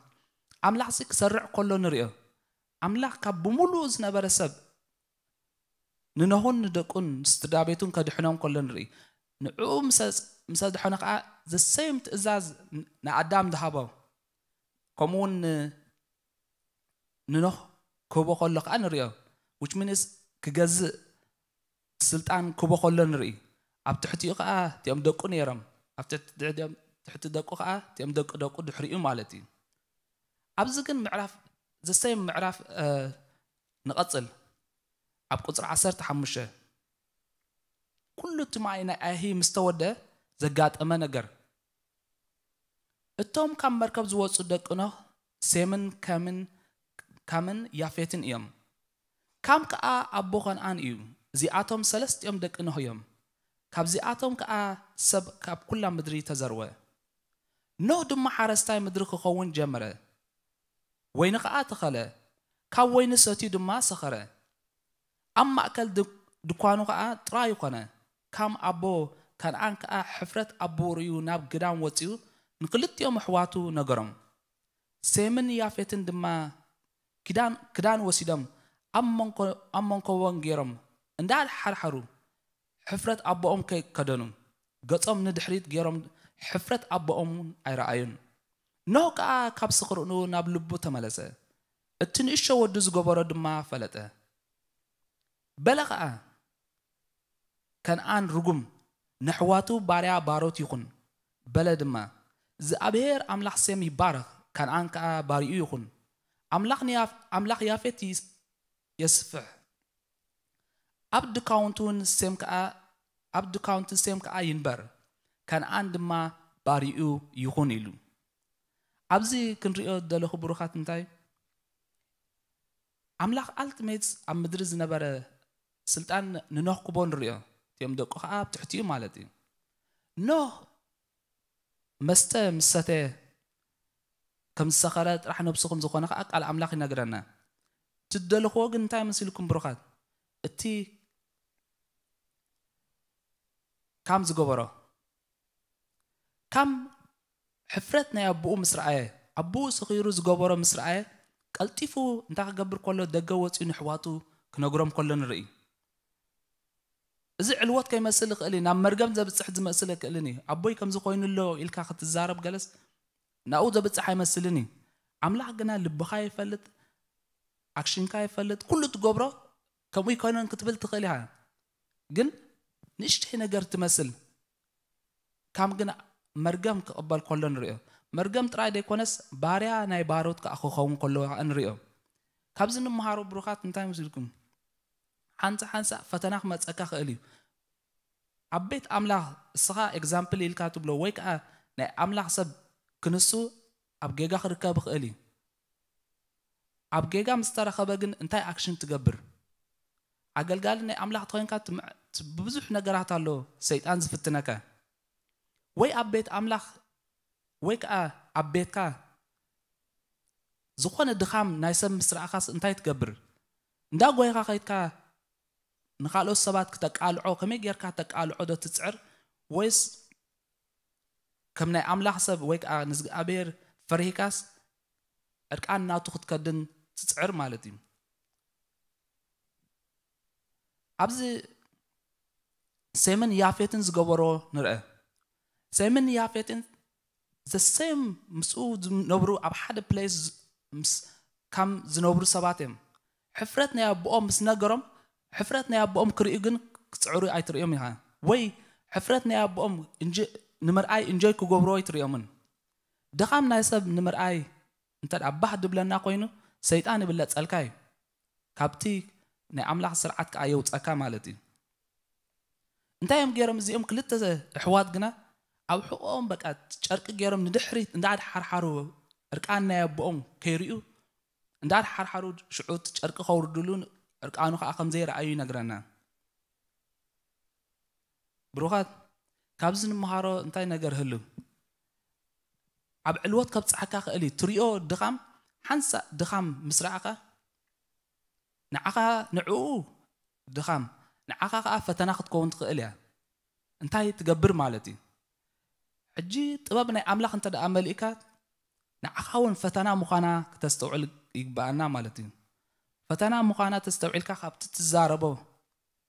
ኣምላኽሲ ክሰርዕ ከሎ ንርእዮ። ኣምላኽ ካብ ብምሉኡ ዝነበረ ሰብ ንኖህን ንደቁን ስድራ ቤቱን ከድሕኖም ከሎ ንርኢ። ንዕኡ ምስ፣ ምስ ኣድሐኖ ከኣ ዘሰይም ትእዛዝ ን-፣ ንኣዳም ዝሃቦ። ከምኡ እውን ን-፣ ንኖህ ክህቦ ከሎ ከኣ ንርእዮ። Which means ክገዝእ ስልጣን ክህቦ ከሎ ንርኢ። ኣብ ትሕቲኡ ከኣ እቲኦም ደቁ ነይሮም። ኣብ ትሕቲ፣ ትሕቲ፣ ትሕቲ ደቁ ከኣ እቲኦም ደቂ ደቁ ድሕሪኡ ማለት እዩ። ኣብዚ ግን ምዕራፍ፣ ዘሰይም ምዕራፍ፣ እ፣ ንቐጽል። ኣብ ቁጽሪ ዓሰርተ ሓሙሽተ፣ ኩሉ እቲ ማይ ናይ ኣሂ ምስ ተወደ ዘጋጠመ ነገር። እቶም ካብ መርከብ ዝወጹ ደቂ ኖህ ሴምን ከምን፣ ካምን ያፌትን እዮም። ካም ከኣ ኣቦ ከነኣን እዩ። እዚኣቶም ሰለስቲኦም ደቂ ኖህ እዮም። ካብዚኣቶም ከኣ ሰብ ካብ ኩላ ምድሪ ተዘርወ። ኖህ ድማ ሓረስታይ ምድሪ ክኸውን ጀመረ። ወይኒ ከኣ ተኸለ። ካብ ወይኒ ሰትዩ ድማ ሰኸረ። ኣብ ማእከል ድ-፣ ድኳኑ ከኣ ጥራዩ ኾነ። ካም ኣቦ ከነኣን ከኣ ሕፍረት ኣቦኡ ርእዩ ናብ ግዳም ወጺኡ ንክልቲኦም ኣሕዋቱ ነገሮም። ሴምን ያፌትን ድማ ኪዳን፣ ክዳን ወሲዶም ኣብ መንኮ-፣ ኣብ መንኮቦም ገይሮም እንዳሓርሓሩ ሕፍረት ኣቦኦም ከ-፣ ከደኑ። ገጾም ንድሕሪት ገይሮም ሕፍረት ኣቦኦም እውን ኣይረኣዩን። ኖህ ከኣ ካብ ስኽርኡ ናብ ልቡ ተመለሰ። እቲ ንእሽቶ ወዱ ዝገበሮ ድማ ፈለጠ። በለ ኸኣ፣ ከነኣን ርጉም፣ ነሕዋቱ ባርያ ባሮት ይኹን። በለ ድማ፣ እግዚኣብሄር ኣምላኽ ሴም ይባረኽ፣ ከነኣን ከኣ ባርዩ ይኹን። ኣምላኽ ንያፍ-፣ ኣምላኽ ያፌት ይስ-፣ የስፍሕ። ኣብ ድካውንቱ እውን ሴም ከኣ፣ ኣብ ድካውንቱ ሴም ከኣ ይንበር፣ ከነኣን ድማ ባርዩ ይኹን ኢሉ። ኣብዚ ክንሪኦ ዝደለኹ ብሩኻት እንታይ? ኣምላኽ ኣልቲሜትስ ኣብ ምድሪ ዝነበረ ስልጣን ንኖህ ክቦ ንሪኦ። እቲኦም ደቁ ከኣ ኣብ ትሕቲኡ ማለት እዩ። ኖህ መስተ ምስ ሰተየ ከም ዝሰኸረ ጥራሕ ነብሱ ከም ዝኾነ ከኣ ቃል ኣምላኽ ይነግረና። እቲ ዝደለኽዎ ግን እንታይ መሲልኩም ብሩኻት? እቲ ካም ዝገበሮ፣ ካም ሕፍረት ናይ ኣቦኡ ምስ ረኣየ፣ ኣቦኡ ሰኺሩ ዝገበሮ ምስ ረኣየ፣ ቀልጢፉ እንታይ ክገብር ከሎ ደገ ወጺኡ ንኣሕዋቱ ክነግሮም ከሎ ንርኢ። እዚ ዕልወት ከይመስል ይኽእል እዩ፣ ናብ መርገም ዘብጽሕ ዝመስል ይኽእልን እዩ። ኣቦይ ከምዚ ኮይኑ ኣሎ ኢልካ ክትዛረብ ገለስ ናብኡ ዘብጽሕ ኣይመስልን እዩ። ኣምላኽ ግና ልብኻ ይፈልጥ፣ ኣክሽንካ ይፈልጥ፣ ኩሉ ትገብሮ ከምኡ ኣይኮነን ክትብል ትኽእል ኢኻ። ግን ንእሽተይ ነገር ትመስል፣ ካም ግን መርገም ክቕበል ከሎ ንሪኦ። መርገም ጥራይ ዘይኮነስ ባርያ ናይ ባሮት ከዓ ክኸውን ከሎ ከዓ ንሪኦ። ካብዚ ንምሃሮ ብሩኻት እንታይ ምስልኩም? ሓንሳ ሓንሳ ፈተና ክመፀካ ክእል እዩ። ኣብ ቤት ኣምላኽ እስኻ ኤግዛምፕል ኢልካ ትብሎ ወይ ከዓ ናይ ኣምላኽ ሰብ ክንሱ ኣብ ጌጋ ክርከብ ይኽእል እዩ። ኣብ ጌጋ ምስ ተረኸበ ግን እንታይ ኣክሽን ትገብር? ኣገልጋሊ ናይ ኣምላኽ ተኾይንካ ትምዕ- ት- ብብዙሕ ነገራት ኣሎ ሰይጣን ዝፍትነካ። ወይ ኣብ ቤት ኣምላኽ ወይ ከዓ ኣብ ቤትካ ዝኾነ ድኻም ናይ ሰብ ምስ ረኣኻስ እንታይ ትገብር? እንዳ ጓይኻ ከይድካ ንኻልኦት ሰባት ክተቃልዖ ከመይ ጌርካ ተቃልዖ ዶ ትጽዕር? ወይስ ከም ናይ ኣምላኽ ሰብ ወይ ከዓ ንእግዚኣብሔር ፈሪህካስ ዕርቃን ናቱ ክትከድን ትጽዕር ማለት እዩ? ኣብዚ ሴምን ያፌትን ዝገበሮ ንርአ። ሴምን ያፌትን ዘሴም ምስኡ ዝነብሩ ኣብ ሓደ ፕሌስ ምስ- ከም ዝነብሩ ሰባት እዮም። ሕፍረት ናይ ኣቦኦም ምስ ነገሮም ሕፍረት ናይ ኣቦኦም ክርእዩ ግን ክፅዕሩ ኣይትርእዮም ኢኻ። ወይ ሕፍረት ናይ ኣቦኦም እንጂ- ንምርኣይ እንጆይ ክገብሩ ኣይትርእዮምን። ድኻም ናይ ሰብ ንምርኣይ እንተ ደኣ ባህ ድብለና ኮይኑ ሰይጣን ይብለጸልካ እዩ። ካብቲ ናይ ኣምላኽ ስርዓት ከኣ የውጸካ ማለት እዩ። እንታይ እዮም ገይሮም እዚኦም ክልተ ኣሕዋት ግና ኣብ ሕቖኦም በቃ ጨርቂ ገይሮም ንድሕሪት እንዳድሓርሓሩ ዕርቃን ናይ ኣቦኦም ከይርእዩ እንዳድሓርሓሩ ሽዑ እቲ ጨርቂ ከውርድሉ ዕርቃኑ ከኣ ከም ዘይረኣዩ ይነግረና። ብሩኻት ካብዚ ንምሃሮ እንታይ ነገር ህሉ? ኣብ ዕልወት ከብጽሓካ ክእል እዩ። ትሪኦ ድኻም ሓንሳእ ድኻም ምስ ረኣኻ ንዓኻ ንዕኡ ድኻም ንዓኻ ከኣ ፈተና ክትከውን ትኽእል እያ። እንታይ ትገብር ማለት እዩ? ሕጂ ጥበብ ናይ ኣምላኽ እንተ ደኣ መሊእካ ንዓኻ እውን ፈተና ምዃና ክተስተውዕል ይግብኣና ማለት እዩ። ፈተና ምዃና ተስተውዒልካ ካብቲ ትዛረቦ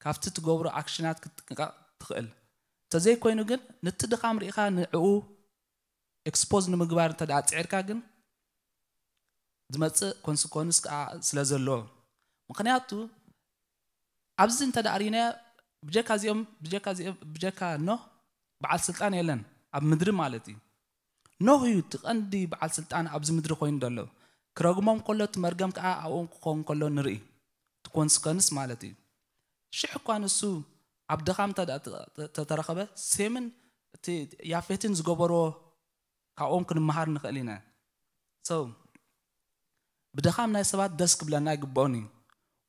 ካብቲ ትገብሮ ኣክሽናት ክትጥንቀቕ ትኽእል። እንተዘይኮይኑ ግን ነቲ ድኻም ርኢኻ ንዕኡ ኤክስፖዝ ንምግባር እንተ ደኣ ጽዒርካ ግን ዝመጽእ ኮንስኮንስ ከኣ ስለ ዘሎ። ምኽንያቱ ኣብዚ እንተ ደኣ ርኢናዮ ብጀካ እዚኦም ብጀካ እዚኦም ብጀካ ኖህ በዓል ስልጣን የለን ኣብ ምድሪ ማለት እዩ። ኖህ እዩ እቲ ቀንዲ በዓል ስልጣን ኣብዚ ምድሪ ኮይኑ ዘሎ። ክረግሞም ከሎ እቲ መርገም ከኣ ኣብኦም ክኸውን ከሎ ንርኢ። እቲ ኮንስኮንስ ማለት እዩ። ሽሕ እኳ ንሱ ኣብ ድኻም እንተ ደኣ ተ- ተ- ተተረኸበ ሴምን እቲ ያፌትን ዝገበርዎ ካብኦም ክንመሃር ንኽእል ኢና። So ብድኻም ናይ ሰባት ደስ ክብለና ኣይግብኦን እዩ።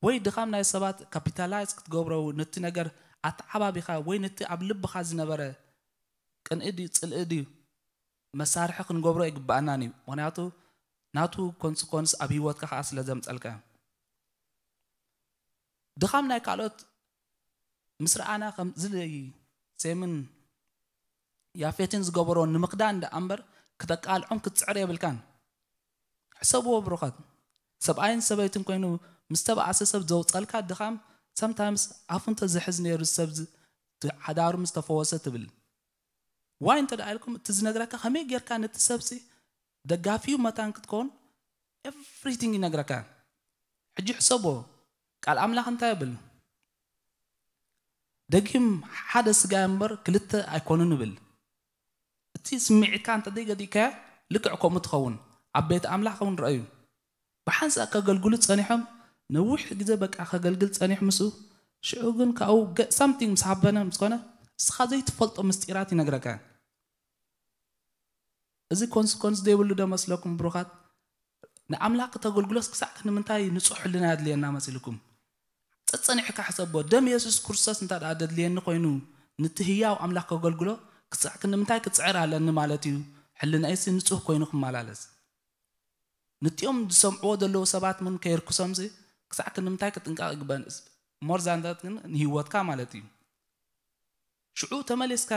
ወይ ድኻም ናይ ሰባት ካፒታላይዝ ክትገብሮ ነቲ ነገር ኣተዓባቢኻ ወይ ነቲ ኣብ ልብኻ ዝነበረ ቅንኢ ድዩ ጽልኢ ድዩ መሳርሒ ክንገብሮ ኣይግብኣናን እዩ። ምኽንያቱ ናቱ ኮንስኮንስ ኣብ ህይወትካ ከዓ ስለ ዘምጸልካ። ድኻም ናይ ካልኦት ምስ ረኣና ከምዚ ሴምን ያፌትን ዝገበሮ ንምኽዳን ደኣ እምበር ክተቃልዖም ክትጽዕር የብልካን። ሕሰብዎ ብሩኻት፣ ሰብኣይን ሰበይትን ኮይኑ ምስ ተባኣሰ ሰብ ዘውጸልካ ድኻም ሰምታይምስ ኣፉ እንተ ዝሕዝ ነይሩ ሰብ ዝ- ት- ሓዳሩ ምስ ተፈወሰ ትብል። ዋይ እንተ ደኣ ኢልኩም እቲ ዝነግረካ ከመይ ጌርካ ነቲ ሰብሲ ደጋፊኡ መታን ክትከውን ኤቭሪቲንግ ይነግረካ። ሕጂ ሕሰቦ ቃል ኣምላኽ እንታይ ይብል? ደጊም ሓደ ስጋ እምበር ክልተ ኣይኮኑን ይብል። እቲ ስምዒትካ እንተ ዘይገዲእካዮ ልክዕ ከምኡ ትኸውን። ኣብ ቤት ኣምላኽ እውን ረኣዩ። ብሓንሳእ ከገልግሉ ጸኒሖም ነዊሕ ግዜ በቃ ከገልግል ጸኒሑ ምስኡ ሽዑ ግን ካብኡ ገ- ሳምቲንግ ምስ ሃበነ ምስ ኮነ እስኻ ዘይትፈልጦ ምስጢራት ይነግረካ። እዚ ኮንስኮንስ ዘይብሉ ዶ መስለኩም ብሩኻት? ንኣምላኽ ክተገልግሎስ ክሳዕ ክንምንታይ ንጹሕ ሕልና ኣድልየና መሲልኩም? ጸጸኒሕካ ሕሰቦ። ደም የሱስ ክርስቶስ እንተ ደኣ ደድልየኒ ኮይኑ ንቲ ህያው ኣምላኽ ከገልግሎ ክሳዕ ክንምንታይ ክጽዕር ኣለኒ ማለት እዩ? ሕልናይሲ ንጹህ ኮይኑ ክመላለስ። ንቲኦም ዝሰምዕዎ ዘለዉ ሰባት ምን ከየርክሶምሲ ክሳዕ ክንምንታይ ክጥንቀቕ ይግበን? ሞርዛንታት ግን ንህይወትካ ማለት እዩ። ሽዑ ተመሊስካ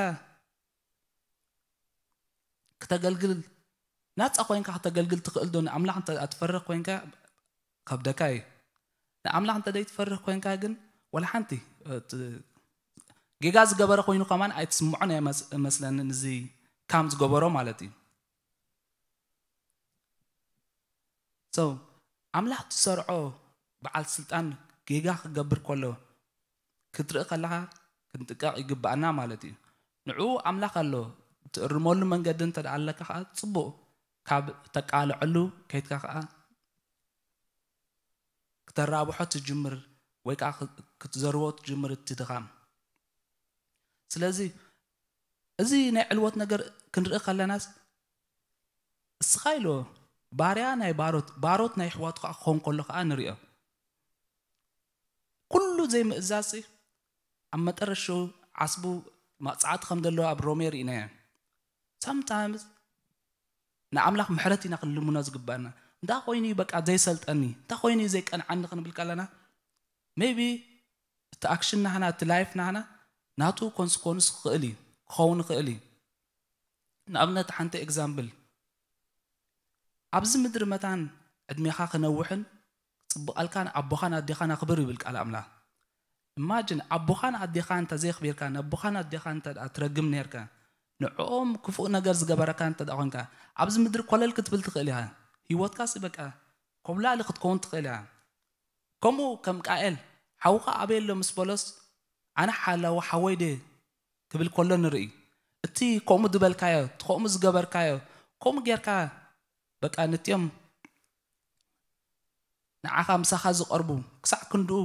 ክተገልግል ናጻ ኮይንካ ክተገልግል ትኽእል ዶ? ንኣምላኽ እንተ ኣትፈርህ ኮይንካ ከብደካ እዩ። ንኣምላኽ እንተ ዘይትፈርህ ኮይንካ ግን ወላ ሓንቲ ጌጋ ዝገበረ ኮይኑ ከማን ኣይትስምዖን እመስለንን እዚ ካም ዝገበሮ ማለት እዩ። So ኣምላኽ ትሰርዖ በዓል ስልጣን ጌጋ ክገብር ከሎ ክትርኢ ከለኻ ክንጥቀቕ ይግብኣና ማለት እዩ። ንዕኡ ኣምላኽ ኣሎ ትእርመሉ መንገዲ እንተ ደኣ ኣለካ ከዓ ጽቡቕ፣ ካብ ተቃልዐሉ ከይድካ ከዓ ክተራብሖ ትጅምር ወይ ከዓ ክትዘርቦ ትጅምር እቲ ድኻም። ስለዚ እዚ ናይ ዕልወት ነገር ክንርኢ ከለናስ እስኻ ኢሎ ባርያ ናይ ባሮት፣ ባሮት ናይ ኣሕዋቱ ከዓ ክኸውን ከሎ ከዓ ንሪኦ። ኩሉ ዘይምእዛዝ ኣብ መጠረሽኡ ዓስቡ መቕጻዕቲ ከም ዘለዎ ኣብ ሮሜ ርኢናዮ። ሳምታይምስ ንኣምላኽ ምሕረት ኢና ክንልምኖ ዝግባና። እንዳ ኮይኑ እዩ በቃ ዘይሰልጠኒ፣ እንዳ ኮይኑ እዩ ዘይቀንዓኒ ክንብል ከለና ሜቢ እቲ ኣክሽን ናህና፣ እቲ ላይፍ ናህና ናቱ ኮንስኮንስ ክኽእል እዩ፣ ክኸውን ይኽእል እዩ። ንኣብነት ሓንቲ ኤግዛምብል፣ ኣብዚ ምድሪ መታን ዕድሜኻ ክነውሕን ጽብቐልካን ኣቦኻን ኣዴኻን ኣኽብር ይብል ቃል ኣምላኽ። ኢማጅን ኣቦኻን ኣዴኻን እንተ ዘየኽቢርካ፣ ነቦኻን ኣዴኻን እንተ ደኣ ትረግም ነርካ፣ ንዕኦም ክፉእ ነገር ዝገበረካ እንተ ደኣ ኮንካ፣ ኣብዚ ምድሪ ኮለል ክትብል ትኽእል ኢኻ። ህይወትካሲ በቃ ኮብላሊ ክትከውን ትኽእል ኢኻ። ከምኡ ከም ቃኤል፣ ሓውኻ ኣበይ ኣሎ ምስ በሎስ፣ ኣነ ሓላዊ ሓወይ ድየ ክብል ከሎ ንርኢ። እቲ ከምኡ ዝበልካዮ፣ እቲ ከምኡ ዝገበርካዮ፣ ከምኡ ጌርካ በቃ ነቲኦም ንዓኻ ምሳኻ ዝቐርቡ ክሳዕ ክንድኡ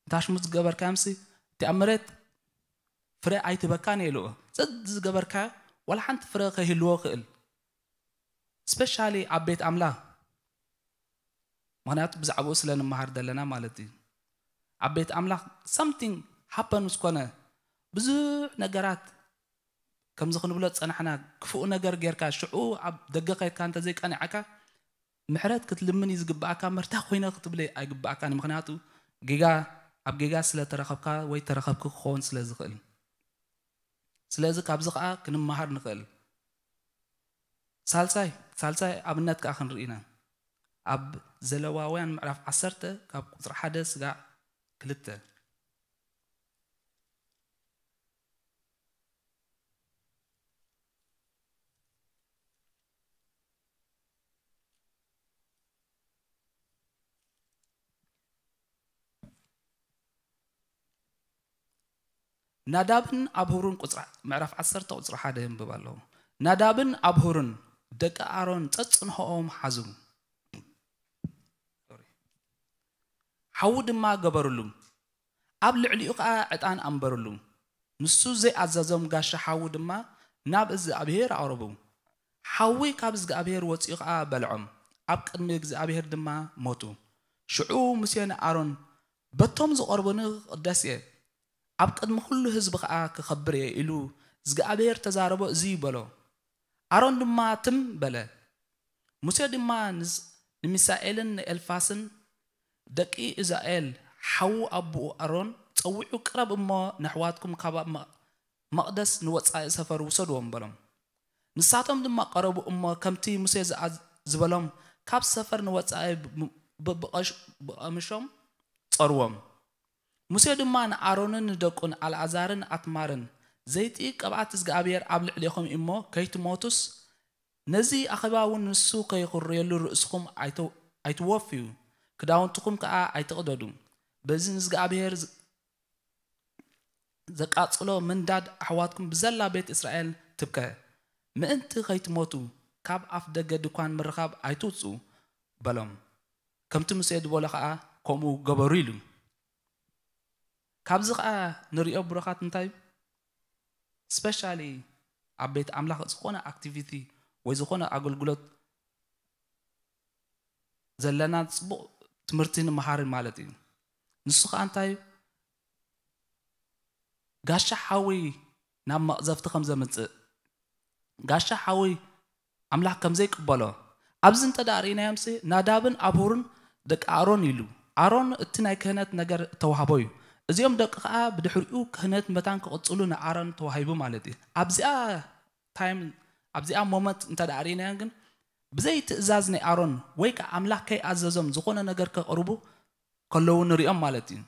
እንታሽሙ ዝገበርካዮምሲ፣ እቲ ኣብ መሬት ፍረ ኣይትበካን እየ ኢልዎ። ዘዚ ዝገበርካዮ ዋላ ሓንቲ ፍረ ከይህልዎ ይኽእል። ስፔሻሊ ኣብ ቤት ኣምላኽ፣ ምኽንያቱ ብዛዕባኡ ስለ ንመሃር ዘለና ማለት እዩ። ኣብ ቤት ኣምላኽ ሳምቲንግ ሃፐን ምስ ኮነ፣ ብዙሕ ነገራት ከምዚ ክንብሎ ዝጸናሕና፣ ክፉእ ነገር ጌርካ ሽዑ ኣብ ደገ ከይድካ እንተዘይቀኒዐካ፣ ምሕረት ክትልምን እዩ ዝግብኣካ፣ መርታ ኮይነ ክትብል ኣይግብኣካን። ምኽንያቱ ጌጋ፣ ኣብ ጌጋ ስለ ተረኸብካ ወይ ተረኸብኪ ክኸውን ስለ ዝኽእል። ስለዚ ካብዚ ኸኣ ክንመሃር ንኽእል። ሳልሳይ፣ ሳልሳይ ኣብነት ከኣ ክንርኢ ኢና። ኣብ ዘለዋውያን ምዕራፍ ዓሰርተ ካብ ቁጽሪ ሓደ ስጋዕ ክልተ። ናዳብን ኣብሁርን ቁጽሪ፣ ምዕራፍ ዓሰርተ ቁጽሪ ሓደ የንብብ ኣለኹ። ናዳብን ኣብሁርን ደቂ ኣሮን ጸጽንሖኦም ሓዙ። ሓዊ ድማ ገበሩሉ። ኣብ ልዕሊኡ ኸኣ ዕጣን ኣንበሩሉ። ንሱ ዘይኣዘዞም ጋሻ ሓዊ ድማ ናብ እግዚኣብሄር ኣቕረቡ። ሓዊ ካብ እግዚኣብሄር ወጺኡ ኸኣ በልዖም። ኣብ ቅድሚ እግዚኣብሄር ድማ ሞቱ። ሽዑ ሙሴ ንኣሮን፣ በቶም ዝቐርቡኒ ክቕደስ እየ፣ ኣብ ቅድሚ ኩሉ ህዝቢ ኸኣ ክኸብር እየ ኢሉ እግዚኣብሄር ተዛረቦ፣ እዚ በሎ። ኣሮን ድማ ትም በለ። ሙሴ ድማ ንዝ-፣ ንሚሳኤልን ንኤልፋስን ደቂ እዛኤል ሓዉ ኣቦኡ ኣሮን ጸዊዑ፣ ቅረብ እሞ ነሕዋትኩም ካብ መ-፣ መቕደስ ንወጻኢ ሰፈር ውሰድዎም በሎም። ንሳቶም ድማ ቀረቡ እሞ ከምቲ ሙሴ ዝኣ-፣ ዝበሎም ካብ ሰፈር ንወጻኢ ብ-፣ ብ-፣ ብቐሽ-፣ ብቐምሾም ጸርዎም። ሙሴ ድማ ንኣሮንን ንደቁን ኣልኣዛርን ኣትማርን፣ ዘይቲ ቅብኣት እግዚኣብሔር ኣብ ልዕሌኹም እሞ ከይትሞቱስ፣ ነዚ ኣኼባ እውን ንሱ ከይኹርየሉ ርእስኹም ኣይተ-፣ ኣይትወፍዩ፣ ክዳውንትኹም ከኣ ኣይትቕደዱ። በዚ ንእግዚኣብሔር ዝ-፣ ዘቃጽሎ ምንዳድ ኣሕዋትኩም ብዘላ ቤት እስራኤል ትብከ። ምእንቲ ከይትሞቱ ካብ ኣፍ ደገ ድኳን ምርኻብ ኣይትውጽኡ በሎም። ከምቲ ሙሴ ዝበሎ ኸኣ ከምኡ ገበሩ ኢሉ። ካብዚ ኸኣ ንሪኦ ብሩኻት እንታይ እዩ? ስፔሻሊ ኣብ ቤት ኣምላኽ ዝኾነ ኣክቲቪቲ ወይ ዝኾነ ኣገልግሎት ዘለና ጽቡቕ ትምህርቲ ንምሃር ማለት እዩ። ንሱ ኸኣ እንታይ እዩ? ጋሻ ሓዊ ናብ መቕዘፍቲ ከም ዘምጽእ፣ ጋሻ ሓዊ ኣምላኽ ከም ዘይቅበሎ፣ ኣብዚ እንተ ደኣ ርኢናዮምሲ፣ ናዳብን ኣብሁርን ደቂ ኣሮን ኢሉ። ኣሮን እቲ ናይ ክህነት ነገር እተዋህቦ እዩ። እዚኦም ደቂ ኸኣ ብድሕሪኡ ክህነት መታን ክቕጽሉ ንኣሮን ተዋሂቡ ማለት እዩ። ኣብዚኣ ታይም፣ ኣብዚኣ ሞመንት እንተ ደኣ ርኢናዮ ግን፣ ብዘይ ትእዛዝ ናይ ኣሮን ወይ ከኣ ኣምላኽ ከይኣዘዞም ዝኾነ ነገር ከቕርቡ ከለዉ ንሪኦም ማለት እዩ።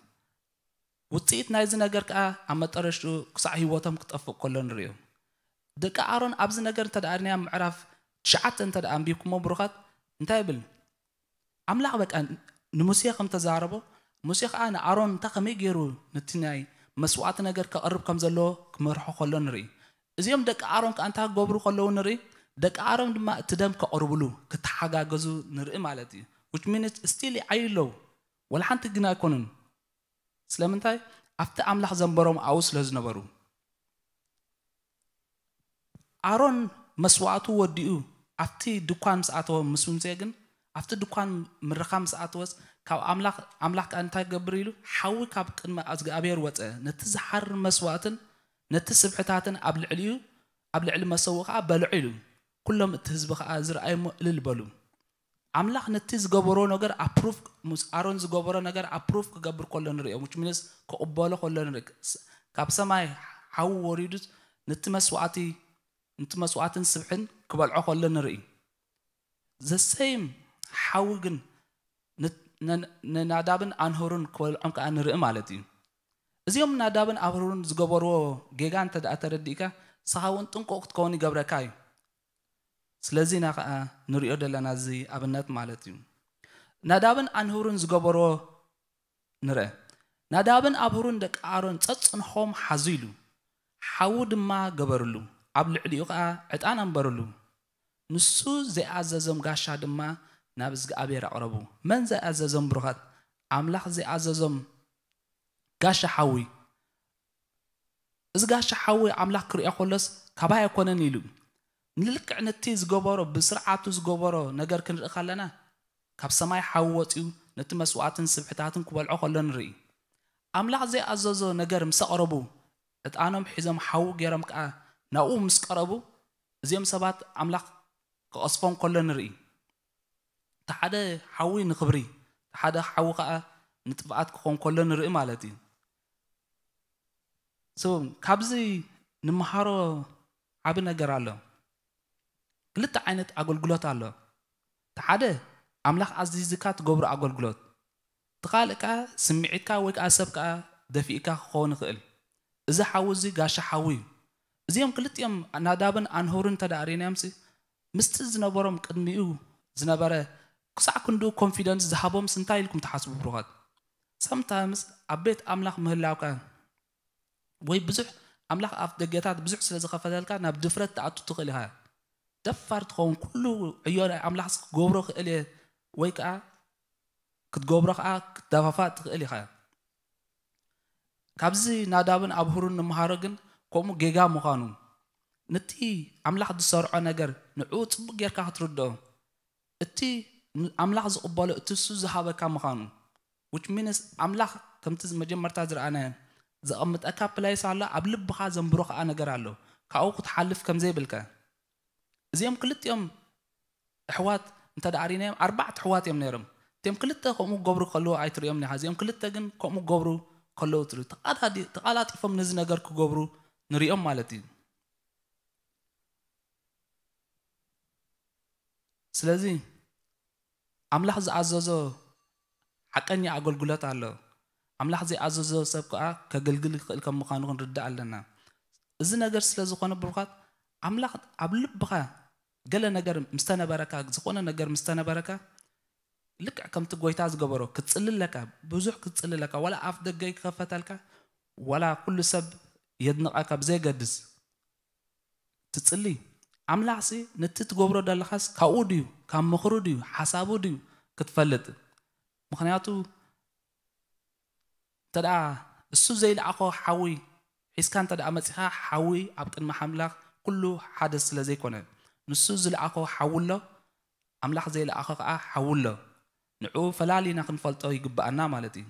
ውጽኢት ናይዚ ነገር ከኣ ኣብ መጠረሽትኡ ክሳዕ ህይወቶም ክጠፍእ ከሎ ንሪኦ። ደቂ ኣሮን ኣብዚ ነገር እንተ ደኣ ርኢናዮ ምዕራፍ ትሽዓተ እንተ ደኣ ኣንቢብኩሞ ብሩኻት እንታይ ይብል? ኣምላኽ በቃ ንሙሴ ከም ተዛረቦ፣ ሙሴ ኸኣ ንኣሮን እንታይ ከመይ ገይሩ ነቲ ናይ መስዋእቲ ነገር ከቕርብ ከም ዘለዎ ክመርሖ ከሎ ንርኢ። እዚኦም ደቂ ኣሮን ከኣ እንታይ ክገብሩ ከለዉ ንርኢ? ደቂ ኣሮን ድማ እቲ ደም ከቕርብሉ፣ ክተሓጋገዙ ንርኢ ማለት እዩ። Which means still ይዓዩ ኣለዉ። ወላ ሓንቲ ግን ኣይኮኑን። ስለምንታይ? ኣብቲ ኣምላኽ ዘንበሮም ኣብኡ ስለ ዝነበሩ። ኣሮን መስዋእቱ ወዲኡ ኣብቲ ድኳን ምስ ኣተወ ምስ ሙሴ ግን ኣብቲ ድኳን ምርኻብ ምስ ኣተወስ ካብ ኣምላኽ ኣምላኽ ከኣ እንታይ ገብር ኢሉ ሓዊ ካብ ቅድሚ እግዚኣብሔር ወፀ ነቲ ዝሓር መስዋእትን ነቲ ስብሕታትን ኣብ ልዕሊኡ ኣብ ልዕሊ መሰዊ ከኣ በልዑ ኢሉ ኩሎም እቲ ህዝቢ ከኣ ዝረኣዩሞ እልል በሉ ኣምላኽ ነቲ ዝገበሮ ነገር ኣፕሩፍ ምስ ኣሮን ዝገበሮ ነገር ኣፕሩፍ ክገብር ከሎ ንሪኦ which means ክቕበሎ ከሎ ንርኢ ካብ ሰማይ ሓዊ ወሪዱ ነቲ መስዋእቲ ነቲ መስዋእትን ስብሕን ክበልዖ ከሎ ንርኢ ዘሰይም ሓዊ ግን ንናዳብን ኣንሁርን ክበልዖም ከዓ ንርኢ ማለት እዩ እዚኦም ናዳብን ኣብሩን ዝገበርዎ ጌጋ እንተ ደኣ ተረዲእካ ንስኻ እውን ጥንቁቕ ክትከውን ይገብረካ እዩ ስለዚ ኢና ከዓ ንሪኦ ዘለና እዚ ኣብነት ማለት እዩ ናዳብን ኣንሁርን ዝገበርዎ ንርአ ናዳብን ኣብሩን ደቂ ኣሮን ጸጽንሖም ሓዙ ኢሉ ሓዊ ድማ ገበርሉ ኣብ ልዕሊኡ ከዓ ዕጣን ኣንበርሉ ንሱ ዘይኣዘዞም ጋሻ ድማ ናብ እግዚኣብሔር ኣቕረቡ መን ዘይኣዘዞም ብሩኻት ኣምላኽ ዘይኣዘዞም ጋሻ ሓዊ እዚ ጋሻ ሓዊ ኣምላኽ ክርእዮ ከሎስ ካባይ ኣይኮነን ኢሉ ንልክዕ ነቲ ዝገበሮ ብስርዓቱ ዝገበሮ ነገር ክንርኢ ከለና ካብ ሰማይ ሓዊ ወፂኡ ነቲ መስዋእትን ስብሕታትን ክበልዖ ከሎ ንርኢ ኣምላኽ ዘይኣዘዞ ነገር ምስ ኣቕረቡ ዕጣኖም ሒዞም ሓዊ ገይሮም ከዓ ናብኡ ምስ ቀረቡ እዚኦም ሰባት ኣምላኽ ክቐስፎም ከሎ ንርኢ እቲ ሓደ ሓዊ ንኽብሪ እቲ ሓደ ሓዊ ከዓ ንጥፍኣት ክኾን ከሎ ንርኢ ማለት እዩ so ካብዚ ንምሃሮ ዓቢ ነገር ኣሎ ክልተ ዓይነት ኣገልግሎት ኣሎ እቲ ሓደ ኣምላኽ ኣዚዝካ ትገብሮ ኣገልግሎት እቲ ካልእ ከዓ ስምዒትካ ወይ ከዓ ሰብ ከዓ ደፊእካ ክኸውን ይኽእል እዚ ሓዊ እዚ ጋሻ ሓዊ እዩ እዚኦም ክልቲኦም ናዳብን ኣንሁርን ተዳእሪናዮምሲ ምስቲ ዝነበሮም ቅድሚኡ ዝነበረ ክሳዕ ክንድኡ ኮንፊደንስ ዝሃቦምስ እንታይ ኢልኩም ትሓስቡ ብሩኻት sometimes ኣብ ቤት ኣምላኽ ምህላውካ ወይ ብዙሕ ኣምላኽ ኣፍ ደገታት ብዙሕ ስለ ዝኸፈተልካ ናብ ድፍረት ትኣቱ ትኽእል ኢኻ ደፋር ትኸውን ኩሉ ዕዮ ናይ ኣምላኽ ክገብሮ ክእል እየ ወይ ከዓ ክትገብሮ ከዓ ክትደፋፋእ ትኽእል ኢኻ ካብዚ ናዳብን ኣብሁርን ንምሃሮ ግን ከምኡ ጌጋ ምዃኑ ነቲ ኣምላኽ ዝሰርዖ ነገር ንዕኡ ጽቡቅ ጌርካ ክትርድኦ እቲ ኣምላኽ ዝቕበሎ እቲ እሱ ዝሃበካ ምዃኑ which means ኣምላኽ ከምቲ መጀመርታ ዝረኣናዮ ዘቐምጠካ ፕላይስ ኣሎ ኣብ ልብኻ ዘንብሮ ከዓ ነገር ኣሎ ካብኡ ክትሓልፍ ከም ዘይብልካ እዚኦም ክልቲኦም ኣሕዋት እንተ ደኣ ሪናዮም ኣርባዕተ ኣሕዋት እዮም ነይሮም እቲኦም ክልተ ከምኡ ክገብሩ ከለዉ ኣይትሪኦም ኒኻ እዚኦም ክልተ ግን ከምኡ ክገብሩ ከለዉ ትርኢ ተቐላጢፎም ነዚ ነገር ክገብሩ ንሪኦም ማለት እዩ ስለዚ ኣምላኽ ዝኣዘዞ ሓቀኛ ኣገልግሎት ኣሎ ኣምላኽ ዘይኣዘዞ ሰብ ከዓ ከገልግል ይኽእል ከም ምዃኑ ክንርዳእ ኣለና እዚ ነገር ስለ ዝኾነ ብሩኻት ኣምላኽ ኣብ ልብኻ ገለ ነገር ምስተነበረካ ዝኾነ ነገር ምስተነበረካ ልክዕ ከምቲ ጎይታ ዝገበሮ ክትፅሊ ኣለካ ብዙሕ ክትፅሊ ኣለካ ዋላ ኣፍ ደገ ይክኸፈተልካ ዋላ ኩሉ ሰብ የድንቐካ ብዘየገድስ ትፅሊ ኣምላኽሲ ነቲ ትገብሮ ዘለኻስ ካብኡ ድዩ ካብ ምኽሩ ድዩ ሓሳቡ ድዩ ክትፈልጥ ምኽንያቱ እንተ እሱ ዘይለኣኾ ሓዊ ሒዝካ እንተ መፂኻ ሓዊ ኣብ ቅድሚ ኣምላኽ ኩሉ ሓደ ስለ ዘይኮነ ንሱ ዝለኣኾ ሓዊ ኣሎ ኣምላኽ ዘይለኣኾ ከዓ ሓዊ ኣሎ ንዕኡ ፈላሊና ክንፈልጦ ይግብኣና ማለት እዩ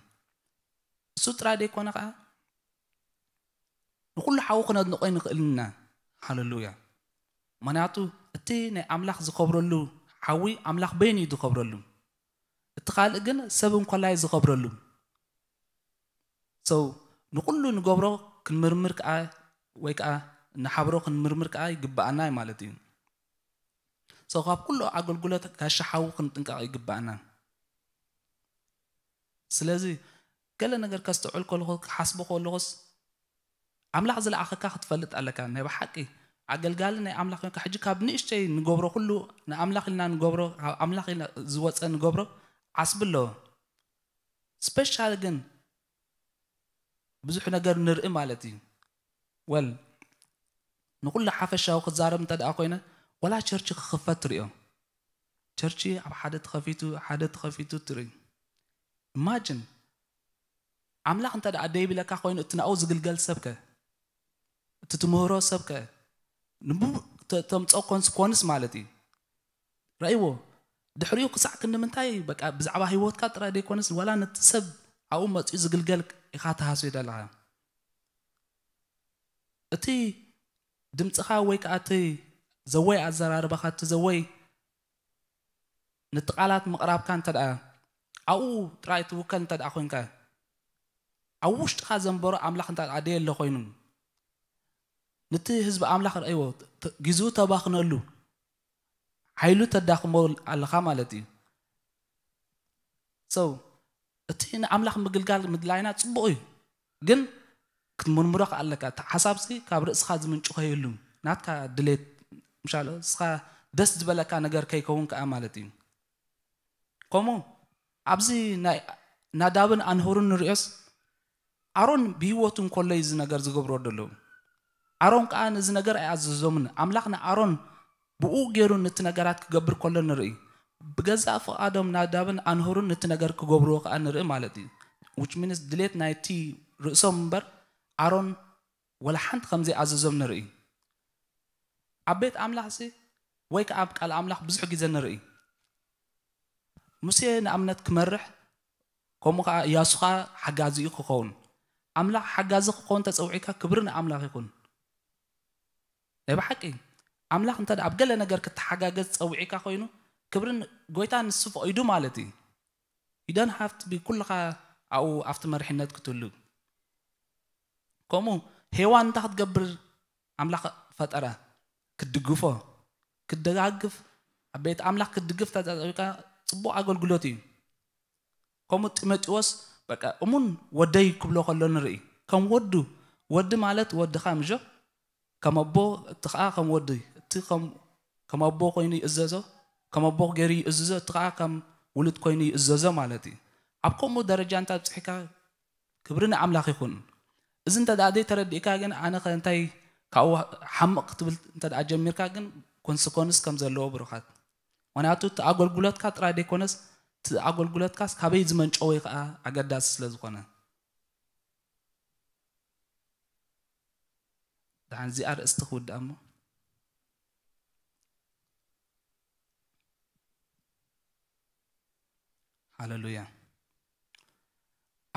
እሱ ጥራይ ዘይኮነ ከዓ ንኩሉ ሓዊ ክነድንቆ ንኽእል ኢና ሃለሉያ ምክንያቱ እቲ ናይ ኣምላኽ ዝኸብረሉ ሓዊ ኣምላኽ በይኑ እዩ ዝኸብረሉ እቲ ካልእ ግን ሰብ እንኮላይ ዝኸብረሉ ሰው ንኩሉ ንገብሮ ክንምርምር ከዓ ወይ ከዓ ንሓብሮ ክንምርምር ከዓ ይግብኣና ማለት እዩ ሰው ካብ ኩሉ ኣገልግሎት ጋሻ ሓዊ ክንጥንቀቕ ይግብኣና ስለዚ ገለ ነገር ከስተውዕል ከለኹ ክሓስቦ ከለኹስ ኣምላኽ ዝለኣኸካ ክትፈልጥ ኣለካ ናይ ብሓቂ ኣገልጋሊ ናይ ኣምላኽ ኮንካ ሕጂ ካብ ንእሽተይ ንገብሮ ኩሉ ንኣምላኽ ኢልና ንገብሮ ካብ ኣምላኽ ኢልና ዝወፀ ንገብሮ ዓስቢ ኣለዎ ስፔሻል ግን ብዙሕ ነገር ንርኢ ማለት እዩ ወል ንኹሉ ሓፈሻዊ ክዛረብ እንተ ደኣ ኮይነ፣ ወላ ቸርች ክኽፈት ትርእዮ። ቸርች ኣብ ሓደ ተኸፊቱ፣ ሓደ ተኸፊቱ ትርኢ። ኢማጅን፣ ኣምላኽ እንተ ደኣ ደይብለካ ኮይኑ፣ እቲ ናብኡ ዝግልገል ሰብከ፣ እቲ ትምህሮ ሰብከ፣ ንቡ ተ-፣ ተምጽኦ ኮንስኮንስ ማለት እዩ። ረእይዎ። ድሕሪኡ ክሳዕ ክንዲ ምንታይ፣ በቃ፣ ብዛዕባ ህይወትካ ጥራይ ደይኮነስ፣ ዋላ ነቲ ሰብ ኣብኡ መጺኡ ዝግልገል ኢኻ ትሃስዮ ዘለኻ። እቲ ድምጽኻ ወይ ከኣ እቲ ዘወይ ኣዘራርባኻ፣ እቲ ዘወይ ነቲ ቃላት ምቕራብካ እንተ ደኣ ኣብኡ ጥራይ ትውከል እንተ ደኣ ኮይንካ፣ ኣብ ውሽጥኻ ዘንበሮ ኣምላኽ እንተ ደኣ ደየለ ኮይኑ፣ ነቲ ህዝቢ ኣምላኽ ረእይዎ፣ ተ-፣ ግዜኡ ተባኽነሉ፣ ሓይሉ ተዳኽሞ ኣለኻ ማለት እዩ። So፣ እቲ ንኣምላኽ ምግልጋል ምድላይና ጽቡቕ እዩ፣ ግን ክትምርምሮ ከኣ ኣለካ። እቲ ሓሳብሲ ካብ ርእስኻ ዝምንጩ ከይህሉ፣ ናትካ ድሌት፣ ምሻሎ፣ እስኻ ደስ ዝበለካ ነገር ከይከውን ከኣ ማለት እዩ። ከምኡ ኣብዚ ናይ ናዳብን ኣንሁርን ንርእዮስ፣ ኣሮን ብህይወቱ እንከሎ እዩ እዚ ነገር ዝገብሮ ዘሎ። ኣሮን ከኣ ነዚ ነገር ኣይኣዘዞምን። ኣምላኽ ንኣሮን ብኡ ገይሩ ነቲ ነገራት ክገብር ከሎ ንርኢ። ብገዛእ ፍቓዶም ናዳብን ኣንሁርን ነቲ ነገር ክገብርዎ ከኣ ንርኢ ማለት እዩ። Which means ድሌት ናይቲ ርእሶም እምበር ኣሮን ወላ ሓንቲ ከም ዘይኣዘዞም ንርኢ። ኣብ ቤት ኣምላኽሲ ወይ ከኣ ኣብ ቃል ኣምላኽ ብዙሕ ግዜ ንርኢ። ሙሴ ንኣብነት ክመርሕ፣ ከምኡ ከኣ ኢያሱ ከኣ ሓጋዚኡ ክኸውን። ኣምላኽ ሓጋዚ ክኸውን ተጸዊዕካ፣ ክብሪ ንኣምላኽ ይኹን። ናይ ብሓቂ፣ ኣምላኽ እንተ ደኣ ኣብ ገለ ነገር ክትሓጋገዝ ጸዊዕካ ኮይኑ፣ ክብርን ጎይታ ንሱ ፈቒዱ ማለት እዩ። You don't have to be ኩልኻ ኣብኡ ኣብቲ መሪሕነት ክትህሉ። ከምኡ ሄዋን እንታይ ክትገብር ኣምላኽ ፈጠራ? ክትድግፎ፣ ክትደጋግፍ፣ ኣብ ቤት ኣምላኽ ክትድግፍ ተጸዊዕካ ጽቡቕ ኣገልግሎት እዩ። ከምኡ ጢሞቴዎስ በቃ እሙን ወደይ ክብሎ ከሎ ንርኢ። ከም ወዱ፣ ወዲ ማለት ወድኻ ምሾ፣ ከም ኣቦ፣ እቲ ኸኣ ከም ወዲ፣ እቲ ከም፣ ከም ኣቦ ኮይኑ ይእዘዞ፣ ከም ኣቦ ገይሩ ይእዝዞ፣ እቲ ኸኣ ከም ውሉድ ኮይኑ ይእዘዞ ማለት እዩ። ኣብ ከምኡ ደረጃ እንተ ኣብጽሕካ፣ ክብሪ ንኣምላኽ ይኹን። እዚ እንተ ደኣ ዘይተረዲእካ ግን፣ ኣነ ኸ እንታይ ካብኡ ሓምቕ ክትብል እንተ ደኣ ጀሚርካ ግን፣ ኮንስኮንስ ከም ዘለዎ ብሩኻት። ምኽንያቱ እቲ ኣገልግሎትካ ጥራይ ዘይኮነስ፣ እቲ ኣገልግሎትካስ ካበይ ዝመንጨወ ከኣ ኣገዳሲ ስለ ዝኾነ። ደሓን እዚኣ ኣርእስቲ ክውድኣ እሞ። ሃለሉያ።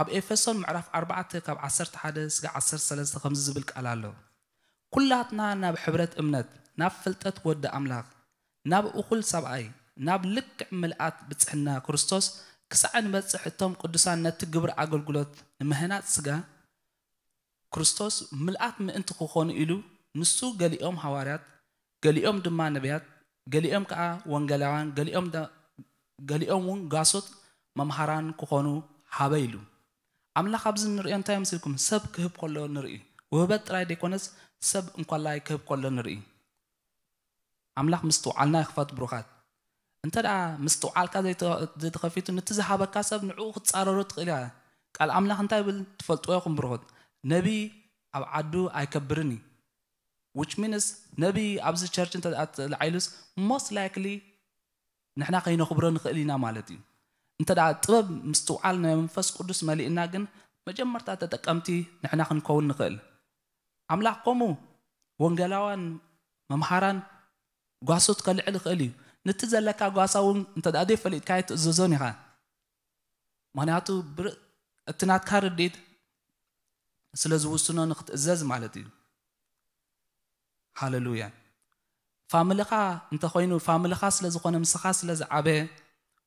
ኣብ ኤፌሶን ምዕራፍ ኣርባዕተ ካብ ዓሰርተ ሓደ እስከ ዓሰርተ ሰለስተ ከምዚ ዝብል ቃል ኣሎ። ኩላትና ናብ ሕብረት እምነት፣ ናብ ፍልጠት ወዲ ኣምላኽ፣ ናብ እኹል ሰብኣይ፣ ናብ ልክዕ ምልኣት ብጽሕና ክርስቶስ ክሳዕ ንበጽሕ፣ እቶም ቅዱሳን ነቲ ግብሪ ኣገልግሎት ንምህናጽ ስጋ ክርስቶስ ምልኣት ምእንቲ ክኾኑ ኢሉ፣ ንሱ ገሊኦም ሃዋርያት፣ ገሊኦም ድማ ነቢያት፣ ገሊኦም ከኣ ወንጌላውያን፣ ገሊኦም ደ-፣ ገሊኦም እውን ጋሶት መምሃራን ክኾኑ ሃበ ኢሉ። ኣምላኽ ኣብዚ ንርእዮ እንታይ መሲልኩም? ሰብ ክህብ ከሎ ንርኢ። ውህበት ጥራይ ዘይኮነስ ሰብ እንኮላይ ክህብ ከሎ ንርኢ። ኣምላኽ ምስትውዓልና ይኽፈት ብሩኻት። እንተ ደኣ ምስትውዓልካ ዘይተ-፣ ዘይተኸፊቱ፣ ነቲ ዝሃበካ ሰብ ንዕኡ ክትጻረሮ ትኽእል ኢኻ። ቃል ኣምላኽ እንታይ ይብል ትፈልጥዎ ኢኹም ብሩኻት? ነቢ ኣብ ዓዱ ኣይከብርን እዩ። Which means ነቢ ኣብዚ ቸርች እንተ ደኣ ተላዒሉስ፣ most likely ንሕና ከይነኽብሮ ንኽእል ኢና ማለት እዩ። እንተ ደኣ ጥበብ ምስትውዓል ናይ መንፈስ ቅዱስ መሊእና ግን፣ መጀመርታ ተጠቀምቲ ንሕና ክንከውን ንኽእል። ኣምላኽ ከምኡ ወንጌላውያን፣ መምሃራን፣ ጓሶት ከልዕል ይኽእል እዩ። ነቲ ዘለካ ጓሳ እውን እንተ ደኣ ዘይፈሊጥካዮ ትእዘዞን ኢኻ። ምኽንያቱ ብር-፣ እቲ ናትካ ርድኢት ስለ ዝውስኖ ንኽትእዘዝ ማለት እዩ። ሃለሉያ። ፋምልኻ እንተኾይኑ፣ ፋምልኻ ስለ ዝኾነ፣ ምስኻ ስለ ዝዓበየ፣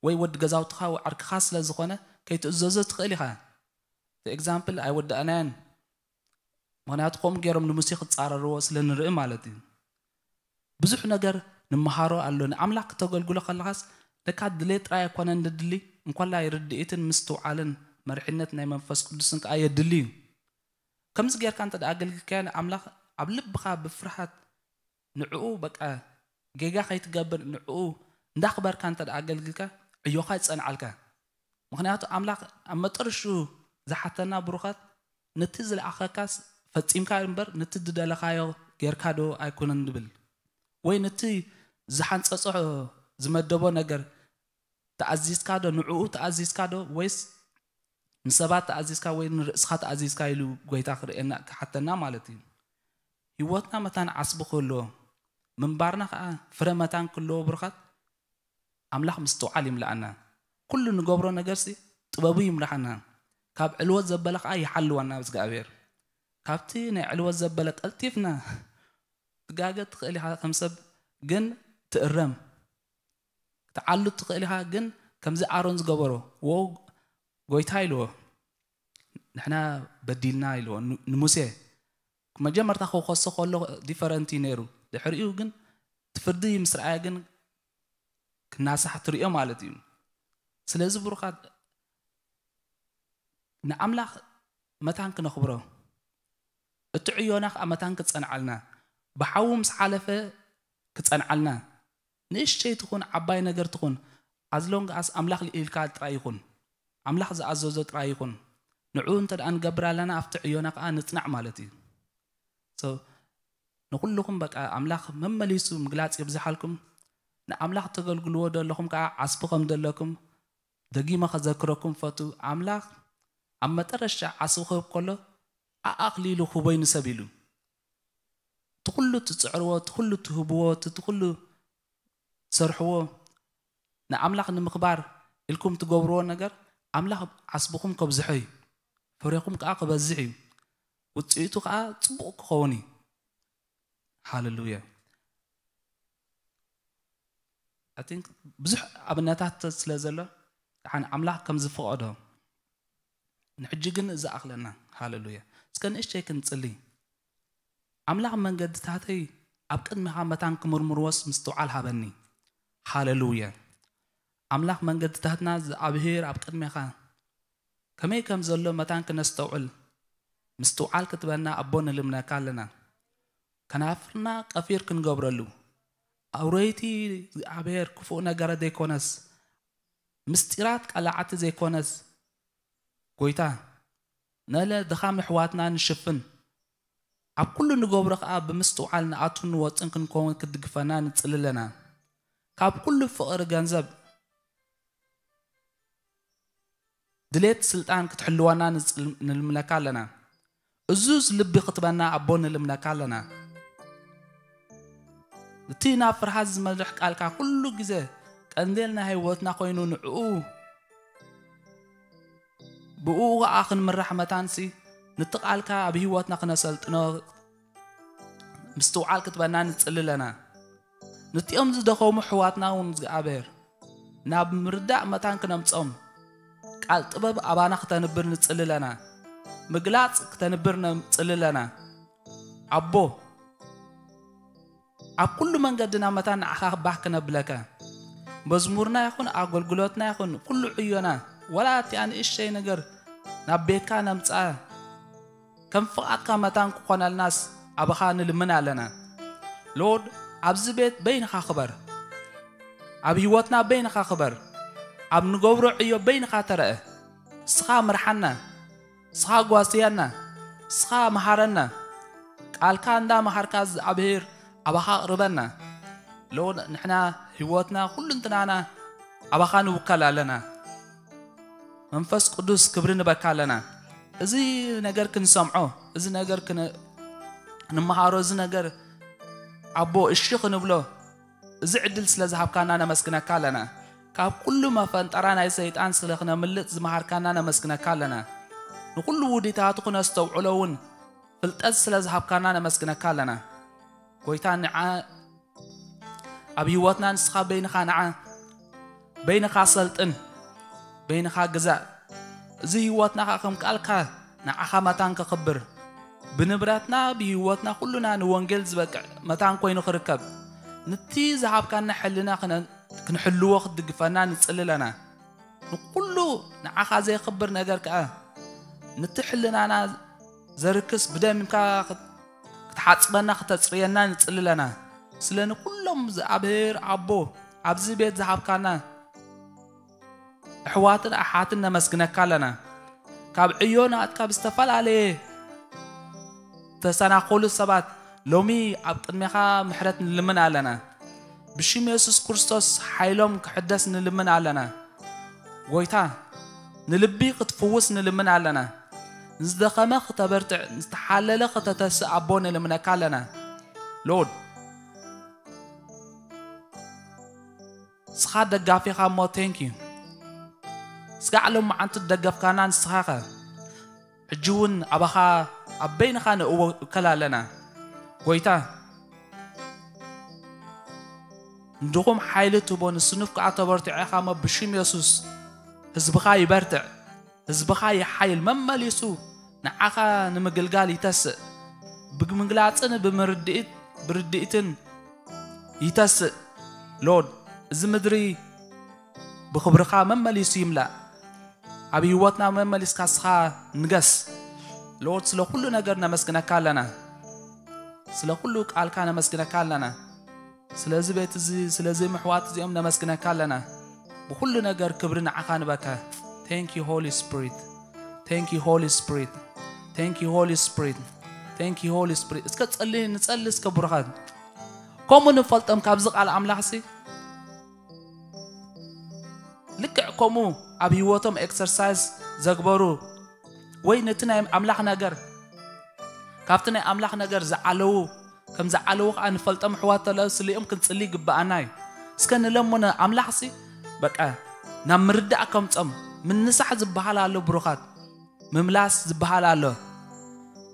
ወይ ወዲ ገዛውትኻ ወይ ዓርክኻ ስለ ዝኾነ፣ ከይትእዘዞ ትኽእል ኢኻ። እቲ ኤግዛምፕል ኣይወዳእናዮን። ምኽንያቱ ከምኡ ገይሮም ንሙሴ ክጻረርዎ ስለ ንርኢ ማለት እዩ። ብዙሕ ነገር ንመሃሮ ኣሎ። ንኣምላኽ ክተገልግሎ ከለኻስ ለካ ድሌት ጥራይ ኣይኮነን ንድሊ፣ እንኮላይ ርድኢትን ምስትውዓልን መርሒነት ናይ መንፈስ ቅዱስን ከኣ የድሊ እዩ። ከምዚ ጌርካ እንተ ደኣ ኣገልግልካዮ ንኣምላኽ ኣብ ልብኻ ብፍርሃት ንዕኡ በቃ ጌጋ ከይትገብር ንዕኡ እንዳኽበርካ እንተ ደኣ ኣገልግልካ ዕዮኻ ይጸንዓልካ። ምኽንያቱ ኣምላኽ ኣብ መጠረሽኡ ዝሓተና ብሩኻት ነቲ ዝለኣኸካስ ፈጺምካ እምበር ነቲ ዝደለኻዮ ጌርካ ዶ ኣይኮነን ንብል? ወይ ነቲ ዝሓንጸጾ ዝመደቦ ነገር ተኣዚዝካ ዶ፣ ንዕኡ ተኣዚዝካ ዶ፣ ወይስ ንሰባት ተኣዚዝካ ወይ ንርእስኻ ተኣዚዝካ ኢሉ ጎይታ ክርእየና፣ ክሓተና ማለት እዩ። ህይወትና መታን ዓስቢ ክህልዎ፣ ምንባርና ከኣ ፍረ መታን ክህልዎ፣ ብሩኻት፣ ኣምላኽ ምስትውዓል ይምልኣና። ኩሉ ንገብሮ ነገርሲ ጥበቡ ይምርሓና። ካብ ዕልወት ዘበለ ከኣ ይሓልወና እግዚኣብሔር። ካብቲ ናይ ዕልወት ዘበለ ቀልጢፍና ትጋገ ትኽእል ኢኻ፣ ከም ሰብ ግን ትእረም። ክትዓሉ ትኽእል ኢኻ፣ ግን ከምዚ ኣሮን ዝገበሮ፣ "ዎ ጎይታ" ኢልዎ፣ "ንሕና በዲልና" ኢልዎ ን-፣ ንሙሴ። መጀመርታ ክኸሶ ከሎ ዲፈረንት እዩ ነይሩ። ድሕሪኡ ግን እቲ ፍርዲ ምስ ረኣየ ግን ክናሳሕ ትርእዮ ማለት እዩ። ስለዚ ብሩኻት፣ ንኣምላኽ መታን ክነኽብሮ፣ እቲ ዕዮና ከኣ መታን ክጸንዓልና፣ ብሓዊ ምስ ሓለፈ ክጸንዓልና፣ ንእሽተይ ትኹን ዓባይ ነገር ትኹን፣ ኣዝሎንግ ኣስ ኣምላኽ ኢልካ ጥራይ ይኹን፣ ኣምላኽ ዝኣዘዞ ጥራይ ይኹን፣ ንዕኡ እንተ ደኣ ንገብር ኣለና፣ ኣብቲ ዕዮና ከኣ ንጽናዕ ማለት እዩ። So፣ ንኹልኹም በቃ ኣምላኽ መመሊሱ ምግላጽ የብዝሓልኩም። ንኣምላኽ ተገልግልዎ ዘለኹም ከኣ ዓስቢ ከም ዘለኩም ደጊመ ከዘክረኩም ፈቱ። ኣምላኽ ኣብ መጠረሻ ዓስቢ ክህብ ከሎ፣ ኣኣኽሊሉ ክህቦይ ንሰብ ኢሉ። እቲ ኩሉ ትጽዕርዎ፣ እቲ ኩሉ ትህብዎ፣ እቲ፣ እቲ ኩሉ ትሰርሕዎ፣ ንኣምላኽ ንምኽባር ኢልኩም ትገብርዎ ነገር፣ ኣምላኽ ዓስብኹም ከብዝሖ እዩ። ፍሬኹም ከኣ ክበዝሕ እዩ። ውጽኢቱ ከኣ ጽቡቕ ክኸውን እዩ። ሃሌሉያ። I think ብዙሕ ኣብነታት ስለ ዘሎ፣ ደሓን ኣምላኽ ከም ዝፈቐዶ፣ ንሕጂ ግን እዚ ኣኽለና። ሃሌሉያ። እስከ ንእሽተይ ክንጽሊ። ኣምላኽ መንገድታተይ ኣብ ቅድሜኻ መታን ክምርምርዎስ ምስትውዓል ሃበኒ። ሃሌሉያ። ኣምላኽ መንገድታትና እግዚኣብሔር ኣብ ቅድሜኻ ከመይ ከም ዘሎ መታን ክነስተውዕል ምስትውዓል ክትበና ኣቦ ንልምነካ ኣለና። ከናፍርና ቀፊር ክንገብረሉ፣ ኣውረይቲ እግዚኣብሔር ክፉእ ነገረ ዘይኮነስ፣ ምስጢራት ቀላዓቲ ዘይኮነስ፣ ጎይታ፣ ነለ ድኻም ኣሕዋትና ንሽፍን፣ ኣብ ኩሉ ንገብሮ ከኣ ብምስትውዓል ንኣቱን ንወጽን ክንከውን ክትድግፈና ንጽሊ ኣለና። ካብ ኩሉ ፍቕሪ ገንዘብ፣ ድሌት ስልጣን ክትሕልወና ንጽል-፣ ንልምነካ ኣለና። እዙዝ ልቢ ክትበና ኣቦ ንልምነካ ኣለና። እቲ ናብ ፍርሃት ዝመርሕ ቃልካ ኩሉ ግዜ ቀንዴል ናይ ህይወትና ኮይኑ ንዕኡ፣ ብእኡ ኸኣ ክንምራሕ መታንሲ፣ ነቲ ቃልካ ኣብ ህይወትና ክነሰልጥኖ ምስትውዓል ክትበና ንጽሊ ኣለና። ነቲኦም ዝደኸሙ ኣሕዋትና እውን እግዚኣብሔር ናብ ምርዳእ መታን ክነምጾም ቃል ጥበብ ኣባና ክተንብር ንጽሊ ኣለና። ምግላጽ ክተንብር ንጽሊ ኣለና። ኣቦ፣ ኣብ ኩሉ መንገድና መታን ንዓኻ ባህ ክነብለካ፣ መዝሙርና ይኹን ኣገልግሎትና ይኹን ኩሉ ዕዮና፣ ወላ እቲኣ ንእሽተይ ነገር ናብ ቤትካ ነምጽኣ፣ ከም ፍቓድካ መታን ክኾነልናስ ኣባኻ ንልምን ኣለና። ሎርድ፣ ኣብዚ ቤት በይንኻ ክበር፣ ኣብ ህይወትና በይንኻ ክበር፣ ኣብ ንገብሮ ዕዮ በይንኻ ተረአ። ንስኻ ምርሓና፣ ንስኻ ጓስየና፣ ንስኻ መሃረና። ቃልካ እንዳ መሃርካ እግዚኣብሔር ኣባኻ ኣቕርበና። ሎርድ፣ ንሕና ህይወትና ኩሉንትናና ኣባኻ ንውከል ኣለና። መንፈስ ቅዱስ ክብሪ ንበካ ኣለና። እዚ ነገር ክንሰምዖ፣ እዚ ነገር ክን-፣ ክንመሃሮ፣ እዚ ነገር ኣቦ እሺ ክንብሎ፣ እዚ ዕድል ስለ ዝሃብካና ነመስግነካ ኣለና። ካብ ኩሉ መፈንጠራ ናይ ሰይጣን ስለ ክነምልጥ ዝመሃርካና ነመስግነካ ኣለና። ንኹሉ ውዲታቱ ክነስተውዕሎ እውን ፍልጠት ስለ ዝሃብካና ነመስግነካ ኣለና። ጎይታ ንዓ ኣብ ህይወትና ንስኻ በይንኻ ንዓ፣ በይንኻ ሰልጥን፣ በይንኻ ግዛእ። እዚ ህይወትና ኸዓ ከም ቃልካ ንዓኻ መታን ከኽብር፣ ብንብረትና ብህይወትና ኩሉና ንወንጌል ዝበቅዕ መታን ኮይኑ ክርከብ፣ ንቲ ዝሃብካና ሕልና ክነ-፣ ክንሕልዎ ክትድግፈና ንጽሊ ኣለና። ንኩሉ ንዓኻ ዘይኽብር ነገር ከኣ ንቲ ሕልናና ዘርክስ ብደምካ ክት-፣ ክትሓጽበና ክተጽርየና ንጽሊ ኣለና። ስለ ንኩሎም እግዚኣብሔር ኣቦ ኣብዚ ቤት ዝሃብካና ኣሕዋትን ኣሓትን ነመስግነካ ኣለና። ካብ ዕዮ ናትካ ብዝተፈላለየ ተሰናኸሉ ሰባት ሎሚ ኣብ ቅድሜኻ ምሕረት ንልምን ኣለና። ብሽም የሱስ ክርስቶስ ሓይሎም ክሕደስ ንልምን ኣለና። ጎይታ፣ ንልቢ ክትፍውስ ንልምን ኣለና። ንዝደኸመ ክተበርትዕ፣ ንዝተሓለለ ክተተስእ ኣቦ ንልምነካ ኣለና። ሎርድ፣ ንስኻ ደጋፊኻ እሞ፣ ቴንክ ዩ። ስጋዕ ሎም መዓንቲ ደገፍካና ንስኻኸ? ሕጂ እውን ኣባኻ ኣብ በይንኻ ንእወከል ኣለና። ጎይታ፣ ንድኹም ሓይሊ ትቦ፣ ንስኑፍ ከዓ ተበርትዖ ኢኻ እሞ፣ ብሽም የሱስ ህዝብኻ ይበርትዕ፣ ህዝብኻ ይሓይል፣ መመሊሱ ንዓኻ ንምግልጋል ይተስእ፣ ብምግላጽን ብምርድኢት-፣ ብርድኢትን ይተስእ። ሎርድ፣ እዚ ምድሪ ብኽብርኻ መመሊሱ ይምላእ። ኣብ ህይወትና መመሊስካ እስኻ ንገስ። ሎርድ፣ ስለ ኩሉ ነገር ነመስግነካ ኣለና። ስለ ኩሉ ቃልካ ነመስግነካ ኣለና። ስለዚ ቤት እዚ፣ ስለዚ ምሕዋት እዚኦም ነመስግነካ ኣለና። ብኩሉ ነገር ክብሪ ንዓኻ ንበካ። Thank you, Holy Spirit. Thank you, Holy Spirit. Thank you, Holy Spirit. Thank you, Holy Spirit. እስከ ጸሊ፣ ንጸሊ እስከ ብሩኻት። ከምኡ ንፈልጦም ካብዚ ቃል ኣምላኽሲ ልክዕ ከምኡ ኣብ ህይወቶም ኤክሰርሳይዝ ዘግበሩ ወይ ነቲ ናይ ኣምላኽ ነገር ካብቲ ናይ ኣምላኽ ነገር ዝዓለዉ ከም ዝዓለዉ ከኣ ንፈልጦም ኣሕዋት ተለዉ ስሊኦም ክንጽሊ ይግብኣና እዩ። እስከ ንለምኖ ኣምላኽሲ በቃ ናብ ምርዳእ ከምጾም ምንሳሕ ዝበሃል ኣሎ ብሩኻት ምምላስ ዝበሃል ኣሎ።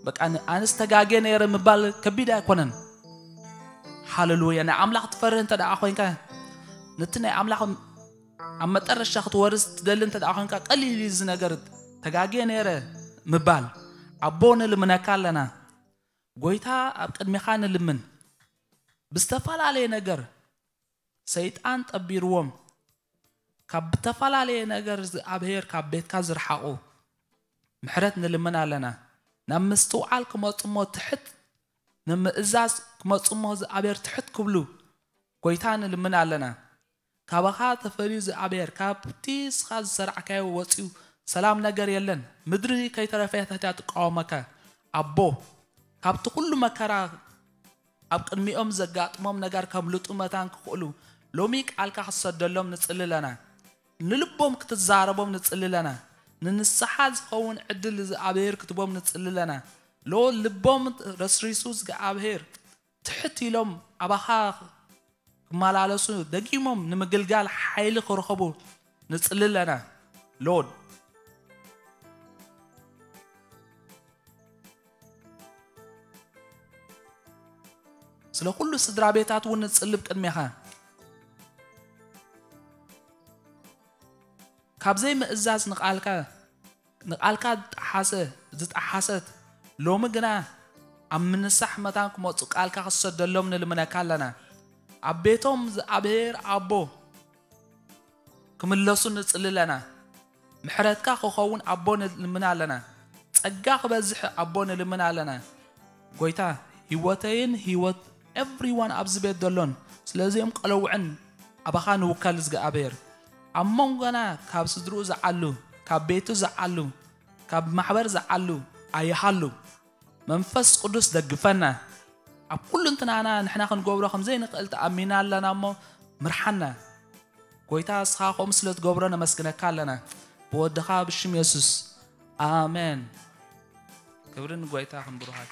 በቃ ን-፣ ኣነስ ተጋግየ ነይረ ምባል ከቢድ ኣይኮነን። ሃሌሉያ። ናይ ኣምላኽ ትፈርህ እንተ ደኣ ኮይንካ ነቲ ናይ ኣምላኽ ኣብ መጠረሻ ክትወርስ ትደሊ እንተ ደኣ ኮይንካ ቀሊል እዩ እዚ ነገር ተጋግየ ነይረ ምባል። ኣቦ ንልምነካ ኣለና። ጎይታ ኣብ ቅድሜኻ ንልምን። ብዝተፈላለየ ነገር ሰይጣን ጠቢርዎም ካብ ብተፈላለየ ነገር እግዚኣብሔር ካብ ቤትካ ዝረሓቑ ምሕረት ንልምን ኣለና። ናብ ምስትውዓል ክመጹ እሞ ትሕት ንምእዛዝ ክመጹ እሞ እግዚኣብሔር ትሕት ክብሉ ጎይታ ንልምን ኣለና። ካባኻ ተፈልዩ እግዚኣብሔር ካብቲ እስኻ ዝሰራዕካዮ ወጺኡ ሰላም ነገር የለን። ምድሪ ከይተረፈት እያ ትቃወመካ። ኣቦ ካብቲ ኩሉ መከራ ኣብ ቅድሚኦም ዘጋጥሞም ነገር ከምልጡ መታን ክኽእሉ ሎሚ ቃልካ ክትሰደሎም ንጽሊ ኣለና። ንልቦም ክትዛረቦም ንጽሊ ኣለና። ንንስሓ ዝኸውን ዕድል እግዚኣብሔር ክትቦም ንጽሊ ኣለና። ሎ ልቦም ረስሪሱ እግዚኣብሔር ትሕት ኢሎም ኣባኻ ክመላለሱ ደጊሞም ንምግልጋል ሓይሊ ክረኸቡ ንጽሊ ኣለና። ሎርድ ስለ ኩሉ ስድራ ቤታት እውን ንጽልብ ቅድሜኻ። ካብ ዘይምእዛዝ ንቓልካ፣ ንቓልካ ዝጠሓሰ፣ ዝጠሓሰት፣ ሎሚ ግና ኣብ ምንሳሕ መታን ክመጹ ቃልካ ክትሰደሎም ንልምነካ ኣለና። ኣብ ቤቶም እግዚኣብሔር ኣቦ ክምለሱ ንጽሊ ኣለና። ምሕረትካ ክኸውን ኣቦ ንልምን ኣለና። ጸጋ ክበዝሕ ኣቦ ንልምን ኣለና። ጎይታ ህይወተይን ህይወት ኤቭሪዋን ኣብዚ ቤት ዘሎን ስለዚኦም ቀለውዕን ኣባኻ ንውከል እግዚኣብሔር። ኣብ መንጎና ካብ ስድርኡ ዝዓሉ፣ ካብ ቤቱ ዝዓሉ፣ ካብ ማሕበር ዝዓሉ ኣይሃሉ። መንፈስ ቅዱስ ደግፈና። ኣብ ኩሉ እንትናና ንሕና ክንገብሮ ከም ዘይንኽእል ተኣሚና ኣለና እሞ ምርሓና። ጎይታ እስኻ ከምኡ ስለ ትገብሮ ነመስግነካ ኣለና። ብወድኻ ብሽም የሱስ። ኣሜን። ክብሪ ንጎይታ ይኹን ብሩኻት።